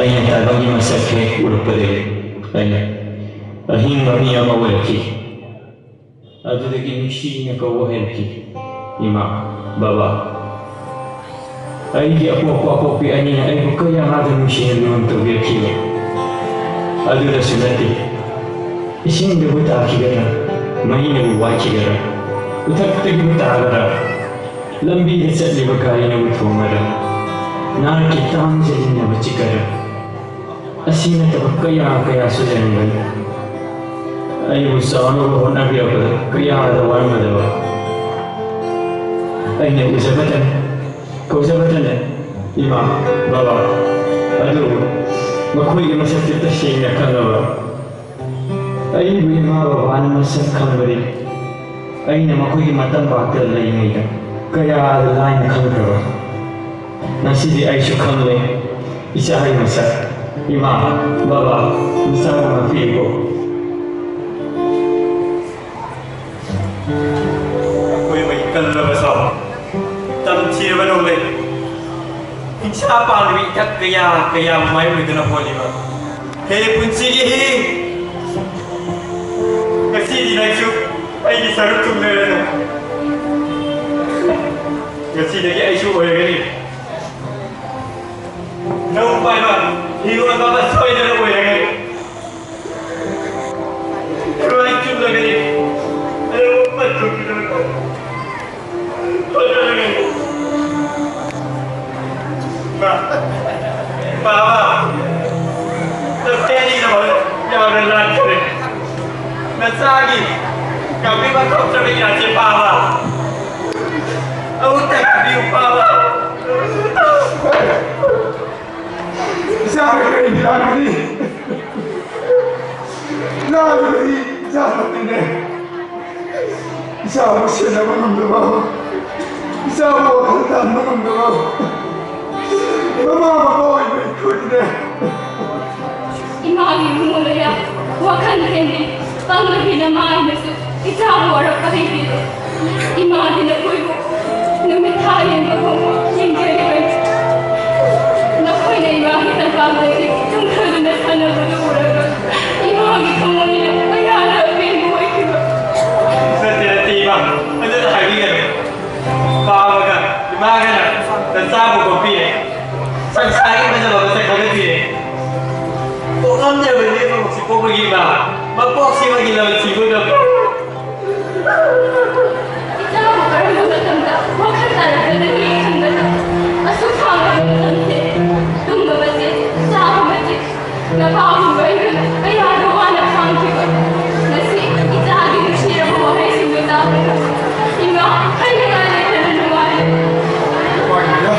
ꯑꯩꯅ ꯇꯥꯏꯕꯪꯒꯤ ꯃꯁꯛ ꯍꯦꯛ ꯎꯔꯛꯄꯗꯒꯤ ꯑꯩꯅ ꯑꯍꯤꯡꯕ ꯃꯤ ꯑꯃ ꯑꯣꯏꯔꯛꯈꯤ꯫ ꯑꯗꯨꯗꯒꯤ ꯅꯨꯡꯁꯤꯅ ꯀꯧꯕ ꯍꯩꯔꯛꯈꯤ, "ꯏꯃꯥ, ꯕꯕꯥ"꯫ ꯑꯩꯒꯤ ꯑꯄꯣꯛꯄ ꯑꯄꯣꯛꯄꯤ ꯑꯅꯤꯅ ꯑꯩꯕꯨ ꯀꯌꯥꯗ ꯅꯨꯡꯁꯤꯅ ꯂꯨꯅ ꯇꯧꯕꯤꯔꯛꯈꯤꯕ꯫ ꯑꯗꯨꯗꯁꯨ ꯅꯠꯇꯦ, ꯏꯁꯤꯡꯗꯕꯨ ꯇꯥꯈꯤꯒꯗ꯭ꯔꯥ, ꯃꯩꯅꯕꯨ ꯋꯥꯏꯈꯤꯒꯗ꯭ꯔꯥ, ꯎꯊꯛꯇꯒꯤꯕꯨ ꯇꯥꯒꯗ꯭ꯔꯥ, ꯂꯝꯕꯤꯗ ꯆꯠꯂꯤꯕ ꯒꯥꯔꯤꯅꯕꯨ ꯊꯣꯝꯒꯗ꯭ꯔꯥ, ꯅꯥꯔꯛꯀꯤ ꯇꯥꯡ ꯖꯦꯂꯤꯅꯕꯨ ꯆꯤꯛꯀꯗ꯭ꯔꯥ, ꯑꯁꯤ ꯅꯠꯇꯕ ꯀꯌꯥ ꯀꯌꯥꯁꯨ ꯂꯩꯔꯝꯒꯅꯤ꯫ ꯑꯩꯕꯨ ꯆꯥꯎꯅꯕ ꯍꯣꯠꯅꯕꯤꯔꯛꯄꯗ ꯀꯌꯥꯗ ꯋꯥꯔꯝꯒꯗꯕ꯫ ꯑꯩꯅ ꯎꯖꯕꯇꯅꯤ, ꯀꯧꯖꯕꯇꯅꯤ, "ꯏꯃꯥ, ꯕꯕꯥ"꯫ ꯑꯗꯨꯕꯨ ꯃꯈꯣꯏꯒꯤ ꯃꯁꯛꯇꯤ ꯇꯁꯦꯡꯅ ꯈꯪꯂꯕ꯫ ꯑꯩꯕꯨ ꯏꯃꯥ ꯕꯕꯥꯅ ꯃꯁꯛ ꯈꯪꯕꯗꯤ ꯑꯩꯅ ꯃꯈꯣꯏꯒꯤ ꯃꯇꯝꯄꯥꯛꯇ ꯂꯩꯔꯤꯉꯩꯗ ꯀꯌꯥꯗ ꯂꯥꯏꯅ ꯈꯪꯈ꯭ꯔꯕ꯫ ꯉꯁꯤꯗꯤ ꯑꯩꯁꯨ ꯈꯪꯂꯦ ꯏꯆꯥꯒꯤ ꯃꯁꯛ꯫ ꯏꯃꯥ, ꯕꯕꯥ, ꯅꯆꯥꯕꯨ ꯉꯥꯛꯄꯤꯌꯨꯀꯣ꯫ ꯑꯩꯈꯣꯏ ꯃꯩ ꯀꯜꯂꯕ ꯁꯥꯎ, ꯇꯝꯊꯤꯔꯕ ꯅꯣꯡꯂꯩ, ꯍꯤꯡꯁꯥ ꯄꯥꯟꯗꯕ ꯏꯊꯛ ꯀꯌꯥ ꯀꯌꯥꯕꯨ ꯃꯥꯌꯣꯛꯅꯗꯨꯅ ꯍꯣꯜꯂꯤꯕ ꯍꯦ ꯄꯨꯟꯁꯤꯒꯤ ꯍꯤ, ꯉꯁꯤꯗꯤ ꯅꯪꯁꯨ ꯑꯩꯒꯤ ꯁꯔꯨꯛ ꯊꯨꯡꯅꯔꯦꯗꯅ꯫ ꯉꯁꯤꯗꯒꯤ ꯑꯩꯁꯨ ꯑꯣꯏꯔꯒꯅꯤ ꯅꯧ ꯄꯥꯏꯕ ꯍꯤꯔꯣ ꯑꯃ ꯁꯣꯏꯗꯅ ꯑꯣꯏꯔꯒꯅꯤ꯫ ꯈꯨꯠꯂꯥꯏ ꯆꯨꯝꯂꯒꯅꯤ ꯑꯩꯕꯨ ꯄꯟꯊꯨꯡꯒꯤꯗꯃꯛꯇ ꯍꯣꯠꯅꯔꯒꯅꯤ꯫ ꯏꯃꯥ, ꯏꯃꯥ, ꯏꯃꯥ, ꯅꯆꯦ ꯑꯅꯤꯒꯤꯗꯃꯛ ꯌꯥꯝꯅ ꯂꯥꯟꯈ꯭ꯔꯦ꯫ ꯅꯆꯥꯒꯤ ꯉꯥꯛꯄꯤꯕ ꯊꯣꯛꯇ꯭ꯔꯕ ꯏꯔꯥꯠꯁꯦ ꯄꯥꯕ꯫ ꯑꯃꯨꯛꯇ ꯉꯥꯛꯄꯤꯌꯨ ꯄꯥꯕ꯫ ꯏꯆꯥꯅ ꯀꯔꯤ ꯂꯥꯟꯒꯅꯤ? ꯂꯥꯟꯕꯗꯤ ꯏꯆꯥ ꯈꯛꯇꯅꯦ꯫ ꯏꯆꯥꯕꯨ ꯁꯦꯟꯅꯕ ꯉꯝꯗꯕ, ꯏꯆꯥꯕꯨ ꯋꯥꯈꯜ ꯇꯥꯍꯟꯕ ꯉꯝꯗꯕ ꯃꯃꯥ ꯃꯄꯥ ꯑꯣꯏꯕ ꯑꯩꯈꯣꯏꯅꯦ꯫ ꯏꯃꯥꯒꯤ ꯏꯃꯨꯡ ꯂꯣꯌꯥ ꯋꯥꯈꯜ ꯍꯦꯟꯕꯤ ꯄꯪꯂꯕꯤ ꯅꯃꯥ ꯑꯩꯅꯁꯨ ꯏꯆꯥꯕꯨ ꯋꯥꯔꯛꯄ ꯍꯩꯕꯤꯔꯦ꯫ ꯏꯃꯥꯗꯤ ꯅꯈꯣꯏꯕꯨ ꯅꯨꯃꯤꯠ ꯊꯥ ꯌꯦꯡꯕꯒꯨꯝ ꯌꯦꯡꯖꯔꯤꯕꯅꯤ꯫ ꯅꯈꯣꯏꯅ ꯏꯃꯥꯒꯤ ꯇꯨꯝꯊꯗꯨꯅ ꯁꯥꯟꯅꯕꯗꯨ ꯎꯔꯒ ꯏꯃꯥꯒꯤ ꯊꯃꯣꯏꯅ ꯀꯌꯥꯗ ꯑꯄꯦꯟꯕ ꯑꯣꯏꯈꯤꯕ꯫ ꯅꯠꯇꯦ, ꯅꯠꯇꯦ, ꯏꯃꯥ, ꯑꯗꯨꯗ ꯍꯥꯏꯕꯤꯒꯅꯨ꯫ ꯄꯥꯕꯒ ꯏꯃꯥꯒꯅ ꯅꯆꯥꯕꯨ ꯄꯣꯛꯄꯤꯔꯦ꯫ ꯁꯪꯁꯥꯔꯒꯤ ꯐꯖꯕ ꯃꯁꯛ ꯈꯪꯍꯟꯕꯤꯔꯦ꯫ ꯄꯣꯛꯂꯝꯗ꯭ꯔꯕ ꯏꯕꯦꯝꯃ ꯃꯁꯤ ꯄꯣꯛꯄꯒꯤ ꯏꯃꯥ, ꯃꯄꯣꯛꯁꯤꯃꯒꯤ ꯂꯃꯟ ꯁꯤꯡꯕ ꯉꯝꯃꯤ꯫ ꯏꯆꯥꯕꯨ ꯀꯔꯝꯕ ꯃꯇꯝꯗ ꯋꯥꯈꯜ ꯇꯥꯔꯛꯀꯗꯒꯦ ꯈꯟꯕꯗ ꯑꯁꯨꯛ ꯁꯥꯡꯂꯕ ꯃꯇꯝꯁꯦ ꯇꯨꯝꯗꯕꯁꯦ, ꯆꯥꯕ ꯃꯇꯤꯛ, ꯅꯄꯥꯒꯨꯝꯕ ꯑꯩꯅ ꯀꯌꯥꯗ ꯋꯥꯅ ꯈꯥꯡꯈꯤꯕ꯫ ꯉꯁꯤ ꯏꯆꯥꯒꯤ ꯅꯨꯡꯁꯤꯔꯕ ꯋꯥꯍꯩꯁꯤꯡꯗꯣ ꯇꯥꯕꯗ ꯏꯃꯥ ꯍꯥꯏꯅꯤꯡꯉꯥꯏ ꯂꯩꯇꯅ ꯅꯨꯡꯉꯥꯏꯔꯦ꯫ ꯅꯨꯄꯥꯒꯤꯗ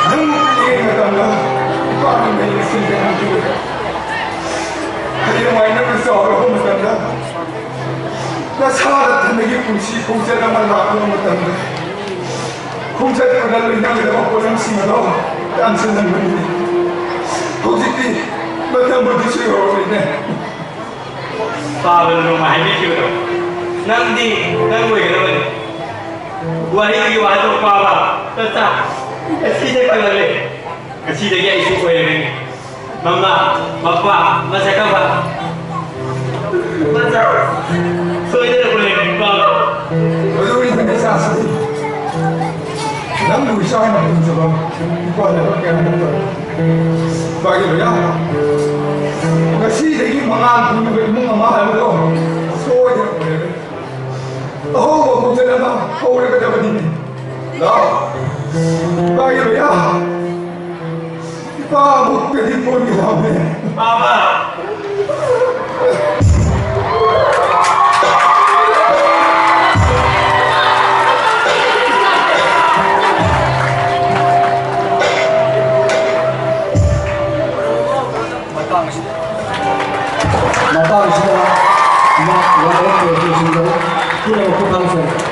ꯅꯪ ꯄꯤꯛꯂꯤꯉꯩ ꯃꯇꯝꯗ ꯏꯄꯥꯒꯤ ꯃꯍꯩꯁꯤꯡꯗ ꯅꯪ ꯍꯌꯦꯡꯋꯥꯏ ꯅꯪꯅ ꯆꯥꯎꯔꯕ ꯃꯇꯝꯗ ꯅꯁꯥ ꯅꯊꯟꯗꯒꯤ ꯄꯨꯟꯁꯤ ꯈꯣꯡꯆꯠ ꯑꯃ ꯂꯥꯛꯄ ꯃꯇꯝꯗ ꯈꯣꯡꯆꯠ ꯑꯗꯨꯗ ꯂꯣꯏꯅꯒꯗꯕ ꯄꯣꯠꯂꯝꯁꯤꯡ ꯑꯗꯣ ꯇꯥꯟꯁꯤꯜꯂꯝꯕꯅꯤ꯫ ꯍꯧꯖꯤꯛꯇꯤ ꯃꯇꯝ ꯑꯗꯨꯁꯨ ꯌꯧꯔꯛꯂꯦꯅꯦ꯫ ꯄꯥꯕꯅ ꯅꯣꯡꯃ ꯍꯥꯏꯕꯤꯈꯤꯕꯗꯣ, ꯅꯪꯗꯤ ꯅꯪ ꯑꯣꯏꯒꯗꯕꯅꯤ꯫ ꯋꯥꯔꯤꯒꯤ ꯋꯥꯍꯟꯊꯣꯛ ꯄꯥꯕ, ꯅꯠꯇ꯭ꯔꯥ? ꯉꯁꯤꯗ ꯈꯪꯍꯜꯂꯦ꯫ ꯉꯁꯤꯗꯒꯤ ꯑꯩꯁꯨ ꯑꯣꯏꯔꯒꯅꯤ꯫ ꯃꯃꯥ, ꯃꯄꯥ, ꯃꯁꯛ ꯈꯪꯕ꯫ ꯃꯆꯥ, ꯁꯣꯏꯗꯅ ꯑꯣꯏꯔꯒꯅꯤ, ꯄꯥꯕ꯫ ꯑꯗꯨꯒꯤ ꯅꯨꯃꯤꯠ ꯆꯥꯁꯤ꯫ ꯅꯪꯕꯨ ꯏꯆꯥ ꯍꯥꯏꯅ ꯈꯨꯝꯖꯕ ꯅꯨꯄꯥ ꯂꯩꯕ ꯀꯌꯥ ꯅꯠꯇꯕ꯫ ꯏꯄꯥꯒꯤ ꯂꯣꯌꯥ, ꯉꯁꯤꯗꯒꯤ ꯃꯉꯥꯜ ꯐꯪꯂꯤꯕ ꯏꯃꯨꯡ ꯑꯃ ꯍꯥꯏꯕꯗꯣ ꯁꯣꯏꯗꯅ ꯑꯣꯏꯔꯒꯅꯤ꯫ ꯑꯍꯧꯕ ꯈꯣꯡꯆꯠ ꯑꯃ ꯍꯧꯔꯒꯗꯕꯅꯤꯅꯦ꯫ ꯂꯥꯎ, ꯏꯄꯥꯒꯤ ꯂꯣꯌꯥ, ꯏꯄꯥ ꯑꯃꯨꯛꯇꯗꯤ ꯀꯣꯟꯒꯗꯕꯅꯦ꯫ ꯄꯥꯕ꯫ ꯃꯇꯥꯡ ꯑꯁꯤꯗ ꯃꯇꯥꯡ ꯑꯁꯤꯗ ꯃꯥ ꯋꯥꯔꯦꯞ ꯇꯧꯔꯛꯄꯁꯤꯡꯗ ꯄꯨꯝꯅꯃꯛꯄꯨ ꯈꯪꯖꯔꯦ꯫